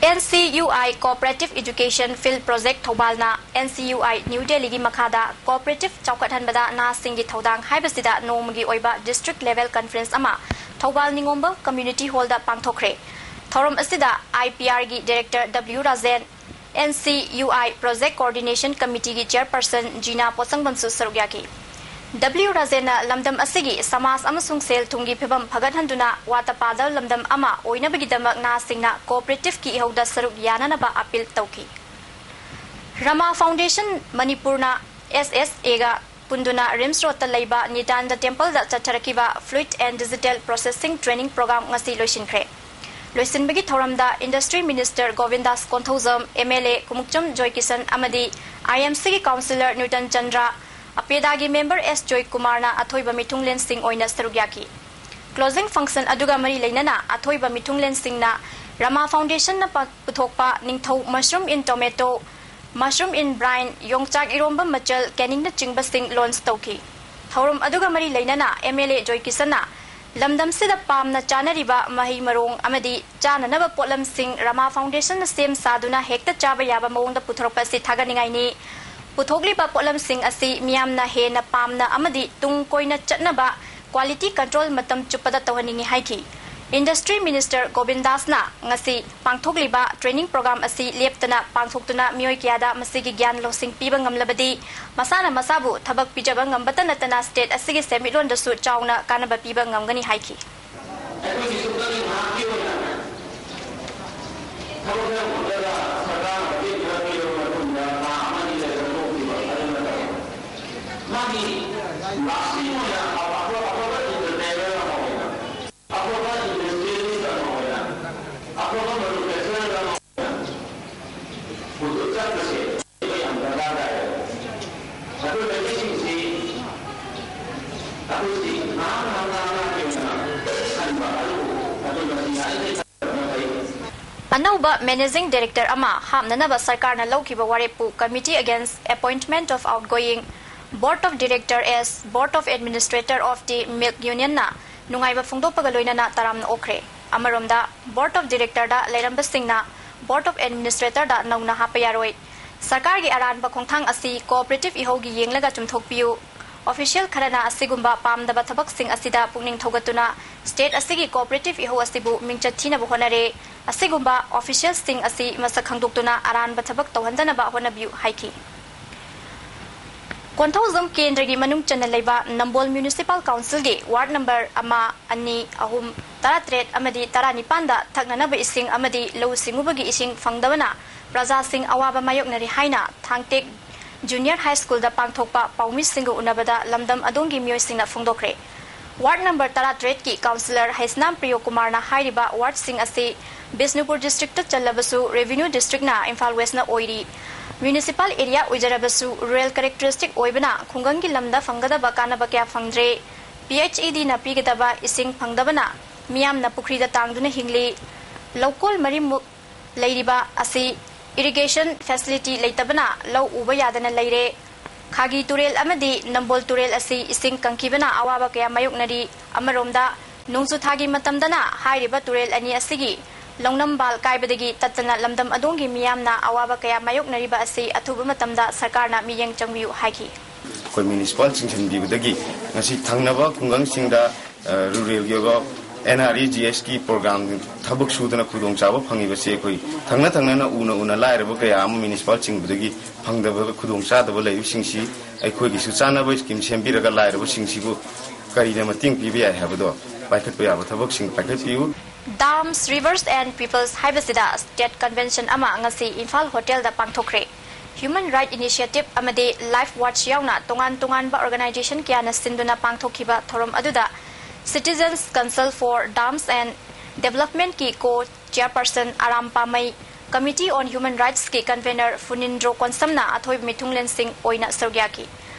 N C U I Cooperative Education Field Project ꯊꯧꯕꯥꯜꯅ N C U I new ꯗꯦꯜꯂꯤꯒꯤ ꯃꯈꯥꯗ ꯀꯣꯑꯣꯄꯔꯦꯇꯤꯚ ꯆꯥꯎꯈꯠꯍꯟꯕꯗ ꯅꯍꯥꯁꯤꯡꯒꯤ ꯊꯧꯗꯥꯡ ꯍꯥꯏꯕꯁꯤꯗ ꯅꯣꯡꯃꯒꯤ ꯑꯣꯏꯕ ꯗꯤꯁꯇ꯭ꯔꯤꯛ ꯂꯦꯚꯦꯜ ꯀꯟꯐꯔꯦꯟꯁ ꯑꯃ ꯊꯧꯕꯥꯜ ꯅꯤꯉꯣꯝꯕꯝ ꯀꯝꯃ꯭ꯌꯨꯅꯤꯇꯤ ꯍꯣꯜꯗ ꯄꯥꯡꯊꯣꯛꯈ꯭ꯔꯦ꯫ ꯊꯧꯔꯝ ꯑꯁꯤꯗ ꯑꯥꯏ ꯄꯤ ꯑꯥꯔꯒꯤ director W Rajen, N C U I project coordination ꯀꯃꯤꯇꯤꯒꯤ ꯆꯦꯌꯔꯄꯔꯁꯟ ꯖꯤꯅꯥ ꯄꯣꯠꯁꯪꯕꯝꯁꯨ ꯁꯔꯨꯛ ꯌꯥꯈꯤ꯫ ꯗꯕ꯭ꯂꯤꯎ ꯔꯥꯖꯦꯟꯅ ꯂꯝꯗꯝ ꯑꯁꯤꯒꯤ ꯁꯃꯥꯖ ꯑꯃꯁꯨꯡ ꯁꯦꯜ ꯊꯨꯝꯒꯤ ꯐꯤꯚꯝ ꯐꯒꯠꯍꯟꯗꯨꯅ ꯋꯥꯠꯇ ꯄꯥꯗꯕ ꯂꯝꯗꯝ ꯑꯃ ꯑꯣꯏꯅꯕꯒꯤꯗꯃꯛ ꯅꯍꯥꯁꯤꯡꯅ ꯀꯣꯑꯣꯄꯔꯦꯇꯤꯚꯀꯤ ꯏꯍꯧꯗ ꯁꯔꯨꯛ ꯌꯥꯅꯅꯕ ꯑꯄꯤꯜ ꯇꯧꯈꯤ꯫ ꯔꯃꯥ ꯐꯥꯎꯟꯗꯦꯁꯟ ꯃꯅꯤꯄꯨꯔꯅ ꯑꯦꯁ ꯑꯦꯁ ꯑꯦꯒ ꯄꯨꯟꯗꯨꯅ ꯔꯤꯝꯁ ꯔꯣꯗꯇ ꯂꯩꯕ ꯅꯤꯇꯥꯟꯗ ꯇꯦꯝꯄꯜꯗ ꯆꯠꯊꯔꯛꯈꯤꯕ Fluid and Digital Processing Training Program ꯉꯁꯤ ꯂꯣꯏꯁꯤꯟꯈ꯭ꯔꯦ꯫ ꯂꯣꯏꯁꯤꯟꯕꯒꯤ ꯊꯧꯔꯝꯗ Industry Minister ꯒꯣꯕꯤꯟꯗꯥꯁ Konthoujam, M L A ꯀꯨꯃꯨꯛꯆꯝ ꯖꯣꯏꯀꯤꯁꯟ ꯑꯃꯗꯤ I M C ꯒꯤ Councillor ꯅ꯭ꯌꯨꯇꯟ ꯆꯟꯗ꯭ꯔ, ꯑꯄꯦꯗꯥꯒꯤ member S ꯖꯣꯏꯀꯨꯃꯥꯔꯅ ꯑꯊꯣꯏꯕ ꯃꯤꯊꯨꯡꯂꯦꯟꯁꯤꯡ ꯑꯣꯏꯅ ꯁꯔꯨꯛ ꯌꯥꯈꯤ꯫ Closing function ꯑꯗꯨꯒ ꯃꯔꯤ ꯂꯩꯅꯅ ꯑꯊꯣꯏꯕ ꯃꯤꯊꯨꯡꯂꯦꯟꯁꯤꯡꯅ ꯔꯃꯥ Foundation ꯅ ꯄ-, ꯄꯨꯊꯣꯛꯄ ꯅꯤꯡꯊꯧ mushroom in tomato, mushroom in brine, ꯌꯣꯡꯆꯥꯛ ꯏꯔꯣꯝꯕ ꯃꯆꯜ, canning ꯅꯆꯤꯡꯕꯁꯤꯡ launch ꯇꯧꯈꯤ꯫ ꯊꯧꯔꯝ ꯑꯗꯨꯒ ꯃꯔꯤ ꯂꯩꯅꯅ M L A ꯖꯣꯏꯀꯤꯁꯟꯅ ꯂꯝꯗꯝꯁꯤꯗ ꯄꯥꯝꯅ ꯆꯥꯅꯔꯤꯕ ꯃꯍꯩ ꯃꯔꯣꯡ ꯑꯃꯗꯤ ꯆꯥꯅꯅꯕ ꯄꯣꯠꯂꯝꯁꯤꯡ ꯔꯃꯥ Foundation ꯅ ꯁꯦꯝ ꯁꯥꯗꯨꯅ ꯍꯦꯛꯇ ꯆꯥꯕ ꯌꯥꯕ ꯃꯑꯣꯡꯗ ꯄꯨꯊꯣꯔꯛꯄ ꯑꯁꯤ ꯊꯥꯒꯠꯅꯤꯡꯉꯥꯏꯅꯤ꯫ ꯄꯨꯊꯣꯛꯂꯤꯕ ꯄꯣꯠꯂꯝꯁꯤꯡ ꯑꯁꯤ ꯃꯤꯌꯥꯝꯅ ꯍꯦꯟꯅ ꯄꯥꯝꯅ ꯑꯃꯗꯤ ꯇꯨꯡ ꯀꯣꯏꯅ ꯆꯠꯅꯕ quality control ꯃꯇꯝ ꯆꯨꯞꯄꯗ ꯇꯧꯍꯟꯅꯤꯡꯏ ꯍꯥꯏꯈꯤ꯫ Industry Minister ꯒꯣꯕꯤꯟꯗꯥꯁꯅ ꯉꯁꯤ ꯄꯥꯡꯊꯣꯛꯂꯤꯕ training program ꯑꯁꯤ ꯂꯦꯞꯇꯅ ꯄꯥꯡꯊꯣꯛꯇꯨꯅ ꯃꯤꯑꯣꯏ ꯀꯌꯥꯗ ꯃꯁꯤꯒꯤ ꯒ꯭ꯌꯥꯟ ꯂꯧꯁꯤꯡ ꯄꯤꯕ ꯉꯝꯂꯕꯗꯤ ꯃꯁꯥꯅ ꯃꯁꯥꯕꯨ ꯊꯕꯛ ꯄꯤꯖꯕ ꯉꯝꯕꯇ ꯅꯠꯇꯅ state ꯑꯁꯤꯒꯤ ꯁꯦꯟꯃꯤꯠꯂꯣꯟꯗꯁꯨ ꯆꯥꯎꯅ ꯀꯥꯟꯅꯕ ꯄꯤꯕ ꯉꯝꯒꯅꯤ ꯍꯥꯏꯈꯤ꯫ ꯑꯩꯈꯣꯏꯒꯤ ꯁꯨꯞꯅꯒꯤ ꯉꯥꯏꯍꯥꯛꯀꯤ ꯑꯣꯏꯅ ꯊꯕꯛ ꯈꯔ ꯍꯣꯠꯂꯒ ꯁꯔꯀꯥꯔꯅ ꯃꯇꯦꯡ ꯈꯔ ꯄꯤꯔꯕ ꯃꯇꯨꯡꯗ ꯊꯥ ꯑꯃ ꯑꯅꯤ ꯂꯩꯔꯒ ꯇꯣꯛꯈꯤꯕ ꯑꯗꯨ ꯅꯠꯇꯕ, ꯃꯥꯒꯤ lasting ꯑꯣꯏꯅ ꯑꯐꯕ, ꯑꯐꯕ entrepreneur ꯑꯃ ꯑꯣꯏꯅ, ꯑꯐꯕ industrialist ꯑꯃ ꯑꯣꯏꯅ, ꯑꯐꯕ manufacturer ꯑꯃ ꯑꯣꯏꯅ ꯍꯧꯖꯤꯛ ꯆꯠꯄꯁꯦ ꯑꯩꯈꯣꯏ ꯌꯥꯝ ꯗꯔꯀꯥꯔ ꯇꯥꯏ꯫ ꯑꯩꯈꯣꯏ ꯃꯩꯇꯩꯁꯤꯡꯁꯤ ꯑꯩꯈꯣꯏꯁꯤ ꯉꯥꯏꯍꯥꯛ ꯉꯥꯏꯍꯥꯛ ꯉꯥꯏꯍꯥꯛ ꯉꯥꯏꯍꯥꯛꯀꯤ ꯑꯣꯏꯅ ꯈꯟꯕ ꯑꯗꯨꯕꯨ ꯑꯩꯈꯣꯏ ꯃꯁꯤ ꯌꯥꯔꯤꯈꯩ ꯈꯟꯕꯅ ꯐꯩ꯫ ꯑꯅꯧꯕ Managing Director ꯑꯃ ꯍꯥꯞꯅꯅꯕ ꯁꯔꯀꯥꯔꯅ ꯂꯧꯈꯤꯕ ꯋꯥꯔꯦꯞꯄꯨ Committee Against Appointment of Outgoing Board of Director as Board of Administrator of the Milk Union ꯅ ꯅꯨꯡꯉꯥꯏꯕ ꯐꯣꯡꯗꯣꯛꯄꯒ ꯂꯣꯏꯅꯅ ꯇꯔꯥꯝꯅ ꯑꯣꯛꯈ꯭ꯔꯦ꯫ ꯑꯃꯔꯣꯝꯗ, Board of Director the ꯂꯩꯔꯝꯕꯁꯤꯡꯅ Board of Administrator ꯗ ꯅꯧꯅ ꯍꯥꯞꯄ ꯌꯥꯔꯣꯏ꯫ ꯁꯔꯀꯥꯔꯒꯤ ꯑꯔꯥꯟꯕ ꯈꯣꯡꯊꯥꯡ ꯑꯁꯤ cooperative ꯏꯍꯧꯒꯤ ꯌꯦꯡꯂꯒ ꯆꯨꯝꯊꯣꯛꯄꯤꯌꯨ꯫ Official ꯈꯔꯅ ꯑꯁꯤꯒꯨꯝꯕ ꯄꯥꯝꯗꯕ ꯊꯕꯛꯁꯤꯡ ꯑꯁꯤꯗ ꯄꯨꯛꯅꯤꯡ ꯊꯧꯒꯠꯇꯨꯅ state ꯑꯁꯤꯒꯤ cooperative ꯏꯍꯧ ꯑꯁꯤꯕꯨ ꯃꯤꯡꯆꯠ ꯊꯤꯅꯕ ꯍꯣꯠꯅꯔꯦ꯫ ꯑꯁꯤꯒꯨꯝꯕ officialꯁꯤꯡ ꯑꯁꯤ ꯃꯁꯛ ꯈꯪꯗꯣꯛꯇꯨꯅ ꯑꯔꯥꯟꯕ ꯊꯕꯛ ꯇꯧꯍꯟꯗꯅꯕ ꯍꯣꯠꯅꯕꯤꯌꯨ ꯍꯥꯏꯈꯤ꯫ ꯀꯣꯟꯊꯧꯖꯝ ꯀꯦꯟꯗ꯭ꯔꯒꯤ ꯃꯅꯨꯡ ꯆꯟꯅ ꯂꯩꯕ ꯅꯝꯕꯣꯜ Municipal Councilꯒꯤ ward number ꯑꯃ, ꯑꯅꯤ, ꯑꯍꯨꯝ, ꯇꯔꯥꯇꯔꯦꯠ ꯑꯃꯗꯤ ꯇꯔꯥꯅꯤꯄꯥꯟꯗ ꯊꯛꯅꯅꯕ ꯏꯁꯤꯡ ꯑꯃꯗꯤ ꯂꯧꯎ ꯁꯤꯡꯎꯕꯒꯤ ꯏꯁꯤꯡ ꯐꯪꯗꯕꯅ ꯄ꯭ꯔꯖꯥꯁꯤꯡ ꯑꯋꯥꯕ ꯃꯥꯌꯣꯛꯅꯔꯤ ꯍꯥꯏꯅ ꯊꯥꯡꯇꯦꯛ Junior High Schoolꯗ ꯄꯥꯡꯊꯣꯛꯄ ꯄꯥꯎꯃꯤꯁꯤꯡꯒ ꯎꯅꯕꯗ ꯂꯝꯗꯝ ꯑꯗꯣꯝꯒꯤ ꯃꯤꯑꯣꯏꯁꯤꯡꯅ ꯐꯣꯡꯗꯣꯛꯈ꯭ꯔꯦ꯫ ꯋꯥꯔꯗ ꯅꯝꯕꯔ ꯇꯔꯥꯇꯔꯦꯠꯀꯤ ꯀꯥꯎꯟꯁꯤꯂꯔ ꯍꯩꯁꯅꯥꯝ ꯄ꯭ꯔꯤꯌꯣ ꯀꯨꯃꯥꯔꯅ ꯍꯥꯏꯔꯤꯕ ꯋꯥꯔꯗꯁꯤꯡ ꯑꯁꯤ ꯕꯤꯁꯅꯨꯄꯨꯔ ꯗꯤꯁꯇ꯭ꯔꯤꯛꯇ ꯆꯜꯂꯕꯁꯨ ꯔꯦꯚꯤꯅ꯭ꯌꯨ ꯗꯤꯁꯇ꯭ꯔꯤꯛꯅ ꯏꯝꯐꯥꯜ ꯋꯦꯁ꯭ꯠꯅ ꯑꯣꯏꯔꯤ꯫ ꯃ꯭ꯌꯨꯅꯤꯁꯤꯄꯥꯜ ꯑꯦꯔꯤꯌꯥ ꯑꯣꯏꯖꯔꯕꯁꯨ ꯔꯨꯔꯦꯜ ꯀꯦꯔꯦꯛꯇꯔꯤꯁꯇꯤꯛ ꯑꯣꯏꯕꯅ ꯈꯨꯡꯒꯪꯒꯤ ꯂꯝꯗ ꯐꯪꯒꯗꯕ ꯀꯥꯟꯅꯕ ꯀꯌꯥ ꯐꯪꯗ꯭ꯔꯦ꯫ ꯄꯤ ꯑꯩꯆ ꯏ ꯗꯤꯅ ꯄꯤꯒꯗꯕ ꯏꯁꯤꯡ ꯐꯪꯗꯕꯅ ꯃꯤꯌꯥꯝꯅ ꯄꯨꯈ꯭ꯔꯤꯗ ꯇꯥꯡꯗꯨꯅ ꯍꯤꯡꯂꯤ꯫ ꯂꯧꯀꯣꯜ ꯃꯔꯤꯃꯨꯛ ꯂꯩꯔꯤꯕ ꯑꯁꯤ ꯏꯔꯤꯒꯦꯁꯟ ꯐꯦꯁꯤꯂꯤꯇꯤ ꯂꯩꯇꯕꯅ ꯂꯧ ꯎꯕ ꯌꯥꯗꯅ ꯂꯩꯔꯦ꯫ ꯈꯥꯒꯤ ꯇꯨꯔꯦꯜ ꯑꯃꯗꯤ ꯅꯝꯕꯣꯜ ꯇꯨꯔꯦꯜ ꯑꯁꯤ ꯏꯁꯤꯡ ꯀꯪꯈꯤꯕꯅ ꯑꯋꯥꯕ ꯀꯌꯥ ꯃꯥꯌꯣꯛꯅꯔꯤ꯫ ꯑꯃꯔꯣꯝꯗ, ꯅꯣꯡꯖꯨ ꯊꯥꯒꯤ ꯃꯇꯝꯗꯅ ꯍꯥꯏꯔꯤꯕ ꯇꯨꯔꯦꯜ ꯑꯅꯤ ꯑꯁꯤꯒꯤ ꯂꯧꯅꯝꯕꯥꯜ ꯀꯥꯏꯕꯗꯒꯤ ꯇꯠꯇꯅ ꯂꯝꯗꯝ ꯑꯗꯣꯝꯒꯤ ꯃꯤꯌꯥꯝꯅ ꯑꯋꯥꯕ ꯀꯌꯥ ꯃꯥꯌꯣꯛꯅꯔꯤꯕ ꯑꯁꯤ ꯑꯊꯨꯕ ꯃꯇꯝꯗ ꯁꯔꯀꯥꯔꯅ ꯃꯤꯠꯌꯦꯡ ꯆꯪꯕꯤꯌꯨ ꯍꯥꯏꯈꯤ꯫ ꯑꯩꯈꯣꯏ ꯃ꯭ꯌꯨꯅꯤꯁꯤꯄꯥꯜ ꯆꯤꯡꯁꯤꯟꯕꯤꯕꯗꯒꯤ ꯉꯁꯤ ꯊꯪꯅꯕ ꯈꯨꯡꯒꯪꯁꯤꯡꯗ, ꯑ, ꯔꯨꯔꯦꯜꯒꯤ ꯑꯣꯏꯕ ꯑꯦꯟ ꯑꯥꯔ ꯏ ꯖꯤ ꯑꯦꯁꯀꯤ ꯄ꯭ꯔꯣꯒ꯭ꯔꯥꯝ ꯊꯕꯛ ꯁꯨꯗꯅ ꯈꯨꯗꯣꯡꯆꯥꯕ ꯐꯪꯉꯤꯕꯁꯤ ꯑꯩꯈꯣꯏ ꯊꯪꯅ ꯊꯪꯅꯅ ꯎꯅ ꯎꯅ ꯂꯥꯏꯔꯕ ꯀꯌꯥ ꯑꯃ ꯃ꯭ꯌꯨꯅꯤꯁꯤꯄꯥꯜ ꯆꯤꯡꯕꯗꯒꯤ ꯐꯪꯗꯕ ꯈꯨꯗꯣꯡꯆꯥꯗꯕ ꯂꯩꯕꯁꯤꯡꯁꯤ ꯑꯩꯈꯣꯏꯒꯤꯁꯨ ꯆꯥꯟꯅꯕ ꯁ꯭ꯀꯤꯝ ꯁꯦꯝꯕꯤꯔꯒ ꯂꯥꯏꯔꯕꯁꯤꯡꯁꯤꯕꯨ ꯀꯔꯤꯅ ꯃꯇꯦꯡ ꯄꯤꯕ ꯌꯥꯏ ꯍꯥꯏꯕꯗꯣ ꯄꯥꯏꯈꯠꯄ ꯌꯥꯕ ꯊꯕꯛꯁꯤꯡ ꯄꯥꯏꯈꯠꯄꯤꯌꯨ꯫ Dams, Rivers and Peoples ꯍꯥꯏꯕꯁꯤꯗ ꯁ꯭ꯇꯦꯠ ꯀꯟꯚꯦꯟꯁꯟ ꯑꯃ ꯉꯁꯤ ꯏꯝꯐꯥꯜ ꯍꯣꯇꯦꯜꯗ ꯄꯥꯡꯊꯣꯛꯈ꯭ꯔꯦ꯫ ꯍ꯭ꯌꯨꯃꯦꯟ ꯔꯥꯏꯠ ꯏꯅꯤꯁꯤꯌꯦꯇꯤꯚ ꯑꯃꯗꯤ ꯂꯥꯏꯐ ꯋꯥꯠꯆ ꯌꯥꯎꯅ ꯇꯣꯉꯥꯟ ꯇꯣꯉꯥꯟꯕ ꯑꯣꯔꯒꯅꯥꯏꯖꯦꯁꯟ ꯀꯌꯥꯅ ꯁꯤꯟꯗꯨꯅ ꯄꯥꯡꯊꯣꯛꯈꯤꯕ ꯊꯧꯔꯝ ꯑꯗꯨꯗ Citizens Council for Dams and Developmentꯀꯤ ꯀꯣ ꯆꯤꯌꯥꯔꯄꯔꯁꯟ ꯑꯔꯥꯝ ꯄꯥꯃꯩ, Committee on Human Rightsꯀꯤ ꯀꯟꯚꯦꯅꯔ ꯐꯨꯅꯤꯟꯗ꯭ꯔꯣ ꯀꯣꯟꯁꯝꯅ ꯑꯊꯣꯏꯕ ꯃꯤꯊꯨꯡꯂꯦꯟꯁꯤꯡ ꯑꯣꯏꯅ ꯁꯔꯨꯛ ꯌꯥꯈꯤ꯫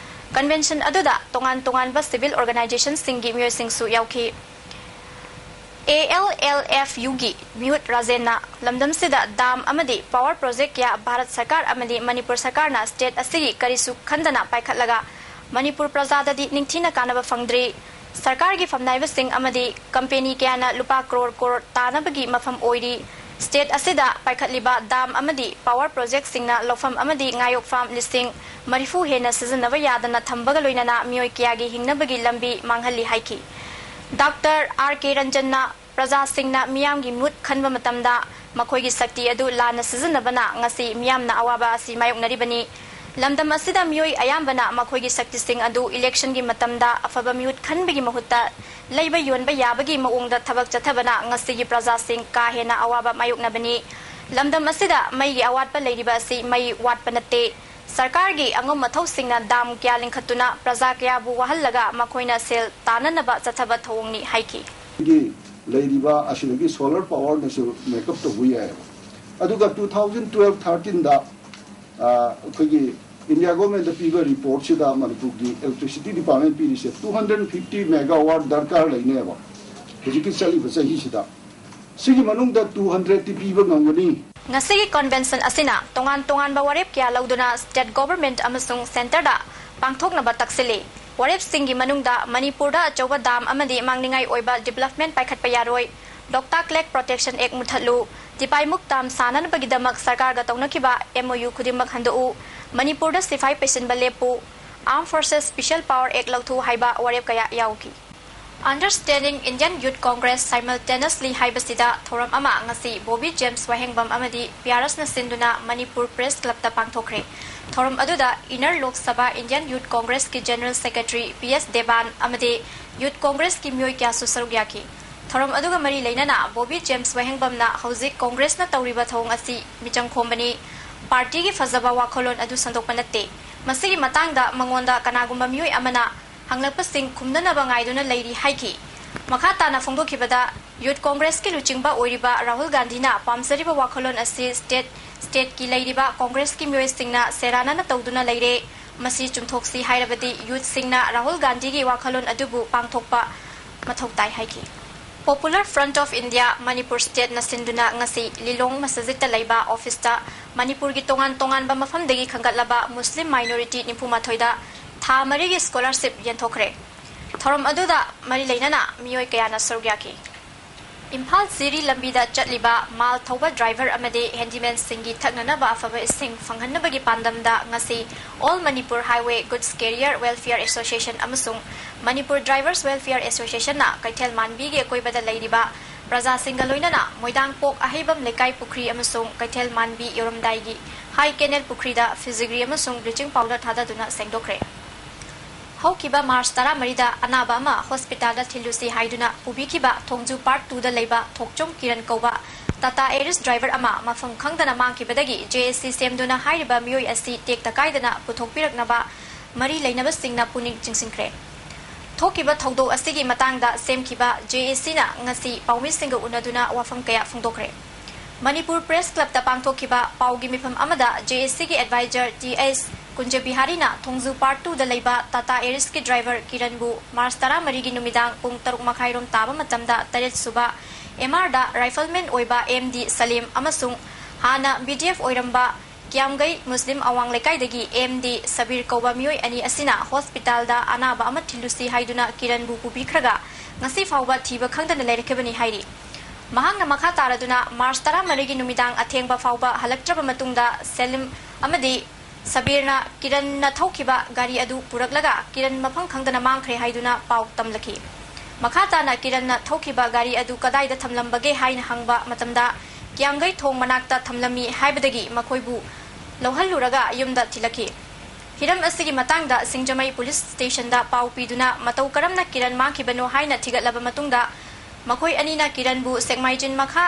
ꯀꯟꯚꯦꯟꯁꯟ ꯑꯗꯨꯗ ꯇꯣꯉꯥꯟ ꯇꯣꯉꯥꯟꯕ ꯁꯤꯚꯤꯜ ꯑꯣꯔꯒꯅꯥꯏꯖꯦꯁꯟꯁꯤꯡꯒꯤ ꯃꯤꯑꯣꯏꯁꯤꯡꯁꯨ ꯌꯥꯎꯈꯤ꯫ ꯑꯦ ꯑꯦꯜ ꯑꯦꯜ ꯑꯦꯐ ꯌꯨꯒꯤ ꯃꯤꯍꯨꯠ ꯔꯥꯖꯦꯟꯅ ꯂꯝꯗꯝꯁꯤꯗ ꯗꯥꯝ ꯑꯃꯗꯤ ꯄꯥꯋꯔ ꯄ꯭ꯔꯣꯖꯦꯛ ꯀꯌꯥ ꯚꯥꯔꯠ ꯁꯔꯀꯥꯔ ꯑꯃꯗꯤ ꯃꯅꯤꯄꯨꯔ ꯁꯔꯀꯥꯔꯅ ꯁ꯭ꯇꯦꯠ ꯑꯁꯤꯒꯤ ꯀꯔꯤꯁꯨ ꯈꯟꯗꯅ ꯄꯥꯏꯈꯠꯂꯒ ꯃꯅꯤꯄꯨꯔ ꯄ꯭ꯔꯖꯥꯗꯗꯤ ꯅꯤꯡꯊꯤꯅ ꯀꯥꯟꯅꯕ ꯐꯪꯗ꯭ꯔꯤ꯫ ꯁꯔꯀꯥꯔꯒꯤ ꯐꯝꯅꯥꯏꯕꯁꯤꯡ ꯑꯃꯗꯤ ꯀꯝꯄꯦꯅꯤ ꯀꯌꯥꯅ ꯂꯨꯄꯥ ꯀ꯭ꯔꯣꯔ ꯀ꯭ꯔꯣꯔ ꯇꯥꯅꯕꯒꯤ ꯃꯐꯝ ꯑꯣꯏꯔꯤ꯫ ꯁ꯭ꯇꯦꯠ ꯑꯁꯤꯗ ꯄꯥꯏꯈꯠꯂꯤꯕ ꯗꯥꯝ ꯑꯃꯗꯤ ꯄꯥꯋꯔ ꯄ꯭ꯔꯣꯖꯦꯛꯁꯤꯡꯅ ꯂꯧꯐꯝ ꯑꯃꯗꯤ ꯉꯥꯌꯣꯛꯐꯝ ꯂꯤꯁꯤꯡ ꯃꯔꯤꯐꯨ ꯍꯦꯟꯅ ꯁꯤꯖꯤꯟꯅꯕ ꯌꯥꯗꯅ ꯊꯝꯕꯒ ꯂꯣꯏꯅꯅ ꯃꯤꯑꯣꯏ ꯀꯌꯥꯒꯤ ꯍꯤꯡꯅꯕꯒꯤ ꯂꯝꯕꯤ ꯃꯥꯡꯍꯜꯂꯤ ꯍꯥꯏꯈꯤ꯫ ꯗꯥꯛꯇꯔ ꯑꯥꯔ ꯀꯦ ꯔꯟꯖꯟꯅ ꯄ꯭ꯔꯖꯥꯁꯤꯡꯅ ꯃꯤꯌꯥꯝꯒꯤ ꯃꯤꯍꯨꯠ ꯈꯟꯕ ꯃꯇꯝꯗ ꯃꯈꯣꯏꯒꯤ ꯁꯛꯇꯤ ꯑꯗꯨ ꯂꯥꯟꯅ ꯁꯤꯖꯤꯟꯅꯕꯅ ꯉꯁꯤ ꯃꯤꯌꯥꯝꯅ ꯑꯋꯥꯕ ꯑꯁꯤ ꯃꯥꯌꯣꯛꯅꯔꯤꯕꯅꯤ꯫ ꯂꯝꯗꯝ ꯑꯁꯤꯗ ꯃꯤꯑꯣꯏ ꯑꯌꯥꯝꯕꯅ ꯃꯈꯣꯏꯒꯤ ꯁꯛꯇꯤꯁꯤꯡ ꯑꯗꯨ ꯏꯂꯦꯛꯁꯟꯒꯤ ꯃꯇꯝꯗ ꯑꯐꯕ ꯃꯤꯍꯨꯠ ꯈꯟꯕꯒꯤ ꯃꯍꯨꯠꯇ ꯂꯩꯕ ꯌꯣꯟꯕ ꯌꯥꯕꯒꯤ ꯃꯑꯣꯡꯗ ꯊꯕꯛ ꯆꯠꯊꯕꯅ ꯉꯁꯤꯒꯤ ꯄ꯭ꯔꯖꯥꯁꯤꯡ ꯀꯥ ꯍꯦꯟꯅ ꯑꯋꯥꯕ ꯃꯥꯌꯣꯛꯅꯕꯅꯤ꯫ ꯂꯝꯗꯝ ꯑꯁꯤꯗ ꯃꯩꯒꯤ ꯑꯋꯥꯠꯄ ꯂꯩꯔꯤꯕ ꯑꯁꯤ ꯃꯩ ꯋꯥꯠꯄ ꯅꯠꯇꯦ꯫ ꯁꯔꯀꯥꯔꯒꯤ ꯑꯉꯝ ꯃꯊꯧꯁꯤꯡꯅ ꯗꯥꯝ ꯀꯌꯥ ꯂꯤꯡꯈꯠꯇꯨꯅ ꯄ꯭ꯔꯖꯥ ꯀꯌꯥꯕꯨ ꯋꯥꯍꯜꯂꯒ ꯃꯈꯣꯏꯅ ꯁꯦꯜ ꯇꯥꯟꯅꯅꯕ ꯆꯠꯊꯕ ꯊꯧꯑꯣꯡꯅꯤ ꯍꯥꯏꯈꯤ꯫ ꯒꯤ ꯂꯩꯔꯤꯕ ꯑꯁꯤꯗꯒꯤ solar powerꯅꯁꯨ make up ꯇꯧꯕ ꯌꯥꯏꯑꯕ꯫ ꯑꯗꯨꯒ two thousand twelve thirteenꯗ ꯑꯩꯈꯣꯏꯒꯤ India governmentꯗ ꯄꯤꯕ reportꯁꯤꯗ ꯃꯅꯤꯄꯨꯔꯒꯤ electricity department ꯄꯤꯔꯤꯁꯦ two hundred fifty megawatt ꯗꯔꯀꯥꯔ ꯂꯩꯅꯦꯕ ꯍꯧꯖꯤꯛꯀꯤ ꯆꯠꯂꯤꯕ ꯆꯍꯤꯁꯤꯗ꯫ ꯁꯤꯒꯤ ꯃꯅꯨꯡꯗ two hundredꯇꯤ ꯄꯤꯕ ꯉꯝꯒꯅꯤ꯫ ꯉꯁꯤꯒꯤ convention ꯑꯁꯤꯅ ꯇꯣꯉꯥꯟ ꯇꯣꯉꯥꯟꯕ ꯋꯥꯔꯦꯞ ꯀꯌꯥ ꯂꯧꯗꯨꯅ state government ꯑꯃꯁꯨꯡ centreꯗ ꯄꯥꯡꯊꯣꯛꯅꯕ ꯇꯛꯁꯤꯜꯂꯤ꯫ ꯋꯥꯔꯦꯞꯁꯤꯡꯒꯤ ꯃꯅꯨꯡꯗ ꯃꯅꯤꯄꯨꯔꯗ ꯑꯆꯧꯕ ꯗꯥꯝ ꯑꯃꯗꯤ ꯃꯥꯡꯅꯤꯡꯉꯥꯏ ꯑꯣꯏꯕ development ꯄꯥꯏꯈꯠꯄ ꯌꯥꯔꯣꯏ, Loktak Lake Protection Act ꯃꯨꯠꯊꯠꯂꯨ, ꯇꯤꯄꯥꯏꯃꯨꯛ ꯗꯥꯝ ꯁꯥꯅꯅꯕꯒꯤꯗꯃꯛ ꯁꯔꯀꯥꯔꯒ ꯇꯧꯅꯈꯤꯕ MOU ꯈꯨꯗꯤꯡꯃꯛ ꯍꯟꯗꯣꯛꯎ, ꯃꯅꯤꯄꯨꯔꯗ ꯁꯤꯐꯥꯏ ꯄꯩꯁꯤꯟꯕ ꯂꯦꯞꯄꯨ, Armed Forces Special Power Act ꯂꯧꯊꯣꯛꯎ ꯍꯥꯏꯕ ꯋꯥꯔꯦꯞ ꯀꯌꯥ ꯌꯥꯎꯈꯤ꯫ Understanding Indian Youth Congress Simultaneously ꯍꯥꯏꯕꯁꯤꯗ ꯊꯧꯔꯝ ꯑꯃ ꯉꯁꯤ ꯕꯣꯕꯤ ꯖꯦꯝꯁ ꯋꯥꯍꯦꯡꯕꯝ ꯑꯃꯗꯤ ꯄꯤꯌꯥꯔꯁꯅ ꯁꯤꯟꯗꯨꯅ ꯃꯅꯤꯄꯨꯔ ꯄ꯭ꯔꯦꯁ ꯀ꯭ꯂꯕꯇ ꯄꯥꯡꯊꯣꯛꯈ꯭ꯔꯦ꯫ ꯊꯧꯔꯝ ꯑꯗꯨꯗ Inner Lok Sabha Indian Youth Congressꯀꯤ General Secretary P S Devan ꯑꯃꯗꯤ Youth Congressꯀꯤ ꯃꯤꯑꯣꯏ ꯀꯌꯥꯁꯨ ꯁꯔꯨꯛ ꯌꯥꯈꯤ꯫ ꯊꯧꯔꯝ ꯑꯗꯨꯒ ꯃꯔꯤ ꯂꯩꯅꯅ ꯕꯣꯕꯤ ꯖꯦꯝꯁ ꯋꯥꯍꯦꯡꯕꯝꯅ ꯍꯧꯖꯤꯛ ꯀꯣꯡꯒ꯭ꯔꯦꯁꯅ ꯇꯧꯔꯤꯕ ꯊꯧꯑꯣꯡ ꯑꯁꯤ ꯃꯤꯆꯪ ꯈꯣꯝꯕꯅꯤ, ꯄꯥꯔꯇꯤꯒꯤ ꯐꯖꯕ ꯋꯥꯈꯜꯂꯣꯟ ꯑꯗꯨ ꯁꯟꯗꯣꯛꯄ ꯅꯠꯇꯦ꯫ ꯃꯁꯤꯒꯤ ꯃꯇꯥꯡꯗ ꯃꯉꯣꯟꯗ ꯀꯅꯥꯒꯨꯝꯕ ꯃꯤꯑꯣꯏ ꯑꯃꯅ ꯍꯪꯂꯛꯄꯁꯤꯡ ꯈꯨꯝꯅꯅꯕ ꯉꯥꯏꯗꯨꯅ ꯂꯩꯔꯤ ꯍꯥꯏꯈꯤ꯫ ꯃꯈꯥ ꯇꯥꯅ ꯐꯣꯡꯗꯣꯛꯈꯤꯕꯗ, Youth Congressꯀꯤ ꯂꯨꯆꯤꯡꯕ ꯑꯣꯏꯔꯤꯕ ꯔꯥꯍꯨꯜ ꯒꯥꯟꯙꯤꯅ ꯄꯥꯝꯖꯔꯤꯕ ꯋꯥꯈꯜꯂꯣꯟ ꯑꯁꯤ state, stateꯀꯤ ꯂꯩꯔꯤꯕ ꯀꯣꯡꯒ꯭ꯔꯦꯁꯀꯤ ꯃꯤꯑꯣꯏꯁꯤꯡꯅ ꯁꯦꯔꯥꯟꯅꯅ ꯇꯧꯗꯨꯅ ꯂꯩꯔꯦ꯫ ꯃꯁꯤ ꯆꯨꯝꯊꯣꯛꯁꯤ ꯍꯥꯏꯔꯕꯗꯤ youthꯁꯤꯡꯅ ꯔꯥꯍꯨꯜ ꯒꯥꯟꯙꯤꯒꯤ ꯋꯥꯈꯜꯂꯣꯟ ꯑꯗꯨꯕꯨ ꯄꯥꯡꯊꯣꯛꯄ ꯃꯊꯧ ꯇꯥꯏ ꯍꯥꯏꯈꯤ꯫ Popular Front of India Manipur Stateꯅ ꯁꯤꯟꯗꯨꯅ ꯉꯁꯤ ꯂꯤꯂꯣꯡ ꯃꯁꯖꯤꯠꯇ ꯂꯩꯕ officeꯇ ꯃꯅꯤꯄꯨꯔꯒꯤ ꯇꯣꯉꯥꯟ ꯇꯣꯉꯥꯟꯕ ꯃꯐꯝꯗꯒꯤ ꯈꯟꯒꯠꯂꯕ Muslim minority ꯅꯤꯐꯨ ꯃꯥꯊꯣꯏꯗ ꯊꯥ ꯃꯔꯤꯒꯤ scholarship ꯌꯦꯟꯊꯣꯛꯈ꯭ꯔꯦ꯫ ꯊꯧꯔꯝ ꯑꯗꯨꯗ ꯃꯔꯤ ꯂꯩꯅꯅ ꯃꯤꯑꯣꯏ ꯀꯌꯥꯅ ꯁꯔꯨꯛ ꯌꯥꯈꯤ꯫ ꯏꯝꯐꯥꯜ ꯖꯤꯔꯤ ꯂꯝꯕꯤꯗ ꯆꯠꯂꯤꯕ ꯃꯥꯜ ꯊꯧꯕ driver ꯑꯃꯗꯤ handymanꯁꯤꯡꯒꯤ ꯊꯛꯅꯅꯕ ꯑꯐꯕ ꯏꯁꯤꯡ ꯐꯪꯍꯟꯅꯕꯒꯤ ꯄꯥꯟꯗꯝꯗ ꯉꯁꯤ All Manipur Highway Goods Carrier Welfare Association ꯑꯃꯁꯨꯡ Manipur Drivers Welfare Associationꯅ ꯀꯩꯊꯦꯜ ꯃꯥꯟꯕꯤꯒꯤ ꯑꯀꯣꯏꯕꯗ ꯂꯩꯔꯤꯕ ꯄ꯭ꯔꯖꯥꯁꯤꯡꯒ ꯂꯣꯏꯅꯅ ꯃꯣꯏꯗꯥꯡꯄꯣꯛ ꯑꯍꯩꯕꯝ ꯂꯩꯀꯥꯏ ꯄꯨꯈ꯭ꯔꯤ ꯑꯃꯁꯨꯡ ꯀꯩꯊꯦꯜ ꯃꯥꯟꯕꯤ ꯌꯧꯔꯝꯗꯥꯏꯒꯤ High Canal ꯄꯨꯈ꯭ꯔꯤꯗ ꯐꯤꯖꯤꯒ꯭ꯔꯤ ꯑꯃꯁꯨꯡ bleaching powder ꯊꯥꯗꯗꯨꯅ ꯁꯦꯡꯗꯣꯛꯈ꯭ꯔꯦ꯫ ꯍꯧꯈꯤꯕ ꯃꯥꯔꯆ ꯇꯔꯥꯃꯔꯤꯗ ꯑꯅꯥꯕ ꯑꯃ ꯍꯣꯁꯄꯤꯇꯥꯜꯗ ꯊꯤꯜꯂꯨꯁꯤ ꯍꯥꯏꯗꯨꯅ ꯄꯨꯕꯤꯈꯤꯕ ꯊꯣꯡꯖꯨ Part Twoꯗ ꯂꯩꯕ ꯊꯣꯛꯆꯣꯝ ꯀꯤꯔꯟ ꯀꯧꯕ ꯇꯥꯇꯥ ꯑꯦꯔꯤꯁ ꯗ꯭ꯔꯥꯏꯚꯔ ꯑꯃ ꯃꯐꯝ ꯈꯪꯗꯅ ꯃꯥꯡꯈꯤꯕꯗꯒꯤ ꯖꯦ ꯑꯦꯁ ꯁꯤ ꯁꯦꯝꯗꯨꯅ ꯍꯥꯏꯔꯤꯕ ꯃꯤꯑꯣꯏ ꯑꯁꯤ ꯇꯦꯛꯇ ꯀꯥꯏꯗꯅ ꯄꯨꯊꯣꯛꯄꯤꯔꯛꯅꯕ ꯃꯔꯤ ꯂꯩꯅꯕꯁꯤꯡꯅ ꯄꯨꯛꯅꯤꯡ ꯆꯤꯡꯁꯤꯟꯈ꯭ꯔꯦ꯫ ꯊꯣꯛꯈꯤꯕ ꯊꯧꯗꯣꯛ ꯑꯁꯤꯒꯤ ꯃꯇꯥꯡꯗ ꯁꯦꯝꯈꯤꯕ ꯖꯦ ꯑꯦꯁ ꯁꯤꯅ ꯉꯁꯤ ꯄꯥꯎꯃꯤꯁꯤꯡꯒ ꯎꯅꯗꯨꯅ ꯋꯥꯐꯝ ꯀꯌꯥ ꯐꯣꯡꯗꯣꯛꯈ꯭ꯔꯦ꯫ ꯃꯅꯤꯄꯨꯔ ꯄ꯭ꯔꯦꯁ ꯀ꯭ꯂꯕꯇ ꯄꯥꯡꯊꯣꯛꯈꯤꯕ ꯄꯥꯎꯒꯤ ꯃꯤꯐꯝ ꯑꯃꯗ ꯖꯦ ꯑꯦꯁ ꯁꯤꯒꯤ ꯑꯦꯗꯚꯥꯏꯖꯔ ꯇꯤ ꯑꯦꯁ ꯀꯨꯟꯖꯕꯤꯍꯥꯔꯤꯅ ꯊꯣꯡꯖꯨ ꯄꯥꯔꯠ ꯇꯨꯗ ꯂꯩꯕ ꯇꯥꯇꯥ ꯑꯦꯔꯤꯁꯀꯤ ꯗ꯭ꯔꯥꯏꯚꯔ ꯀꯤꯔꯟꯕꯨ ꯃꯥꯔꯆ ꯇꯔꯥꯃꯔꯤꯒꯤ ꯅꯨꯃꯤꯗꯥꯡ ꯄꯨꯡ ꯇꯔꯨꯛ ꯃꯈꯥꯏꯔꯣꯝ ꯇꯥꯕ ꯃꯇꯝꯗ ꯇꯔꯦꯠ ꯁꯨꯕ ꯑꯦꯝ ꯑꯥꯔꯗ ꯔꯥꯏꯐꯜꯃꯦꯟ ꯑꯣꯏꯕ ꯑꯦꯝ ꯗꯤ ꯁꯂꯤꯝ ꯑꯃꯁꯨꯡ ꯍꯥꯟꯅ ꯕꯤ ꯗꯤ ꯑꯦꯐ ꯑꯣꯏꯔꯝꯕ ꯀꯤꯌꯥꯝꯒꯩ ꯃꯨꯁꯂꯤꯝ ꯑꯋꯥꯡ ꯂꯩꯀꯥꯏꯗꯒꯤ ꯑꯦꯝ ꯗꯤ ꯁꯕꯤꯔ ꯀꯧꯕ ꯃꯤꯑꯣꯏ ꯑꯅꯤ ꯑꯁꯤꯅ ꯍꯣꯁꯄꯤꯇꯥꯜꯗ ꯑꯅꯥꯕ ꯑꯃ ꯊꯤꯜꯂꯨꯁꯤ ꯍꯥꯏꯗꯨꯅ ꯀꯤꯔꯟꯕꯨ ꯄꯨꯕꯤꯈ꯭ꯔꯒ ꯉꯁꯤ ꯐꯥꯎꯕ ꯊꯤꯕ ꯈꯪꯗꯅ ꯂꯩꯔꯛꯈꯤꯕꯅꯤ ꯍꯥꯏꯔꯤ꯫ ꯃꯍꯥꯛꯅ ꯃꯈꯥ ꯇꯥꯔꯗꯨꯅ ꯃꯥꯔꯆ ꯇꯔꯥꯃꯔꯤꯒꯤ ꯅꯨꯃꯤꯗꯥꯡ ꯑꯊꯦꯡꯕ ꯐꯥꯎꯕ ꯍꯜꯂꯛꯇ꯭ꯔꯕ ꯃꯇꯨꯡꯗ ꯁꯦꯂꯤꯝ ꯑꯃꯗꯤ ꯁꯕꯤꯔꯅ ꯀꯤꯔꯟꯅ ꯊꯧꯈꯤꯕ ꯒꯥꯔꯤ ꯑꯗꯨ ꯄꯨꯔꯛꯂꯒ ꯀꯤꯔꯟ ꯃꯐꯝ ꯈꯪꯗꯅ ꯃꯥꯡꯈ꯭ꯔꯦ ꯍꯥꯏꯗꯨꯅ ꯄꯥꯎ ꯇꯝꯂꯛꯈꯤ꯫ ꯃꯈꯥ ꯇꯥꯅ ꯀꯤꯔꯟꯅ ꯊꯧꯈꯤꯕ ꯒꯥꯔꯤ ꯑꯗꯨ ꯀꯗꯥꯏꯗ ꯊꯝꯂꯝꯕꯒꯦ ꯍꯥꯏꯅ ꯍꯪꯕ ꯃꯇꯝꯗ ꯀꯤꯌꯥꯝꯒꯩ ꯊꯣꯡ ꯃꯅꯥꯛꯇ ꯊꯝꯂꯝꯃꯤ ꯍꯥꯏꯕꯗꯒꯤ ꯃꯈꯣꯏꯕꯨ ꯂꯧꯍꯜꯂꯨꯔꯒ ꯌꯨꯝꯗ ꯊꯤꯜꯂꯛꯈꯤ꯫ ꯍꯤꯔꯝ ꯑꯁꯤꯒꯤ ꯃꯇꯥꯡꯗ ꯁꯤꯡꯖꯃꯩ ꯄꯨꯂꯤꯁ ꯁ꯭ꯇꯦꯁꯟꯗ ꯄꯥꯎ ꯄꯤꯗꯨꯅ ꯃꯇꯧ ꯀꯔꯝꯅ ꯀꯤꯔꯟ ꯃꯥꯡꯈꯤꯕꯅꯣ ꯍꯥꯏꯅ ꯊꯤꯒꯠꯂꯕ ꯃꯇꯨꯡꯗ ꯃꯈꯣꯏ ꯑꯅꯤꯅ ꯀꯤꯔꯟꯕꯨ ꯁꯦꯛꯃꯥꯏꯖꯤꯟ ꯃꯈꯥ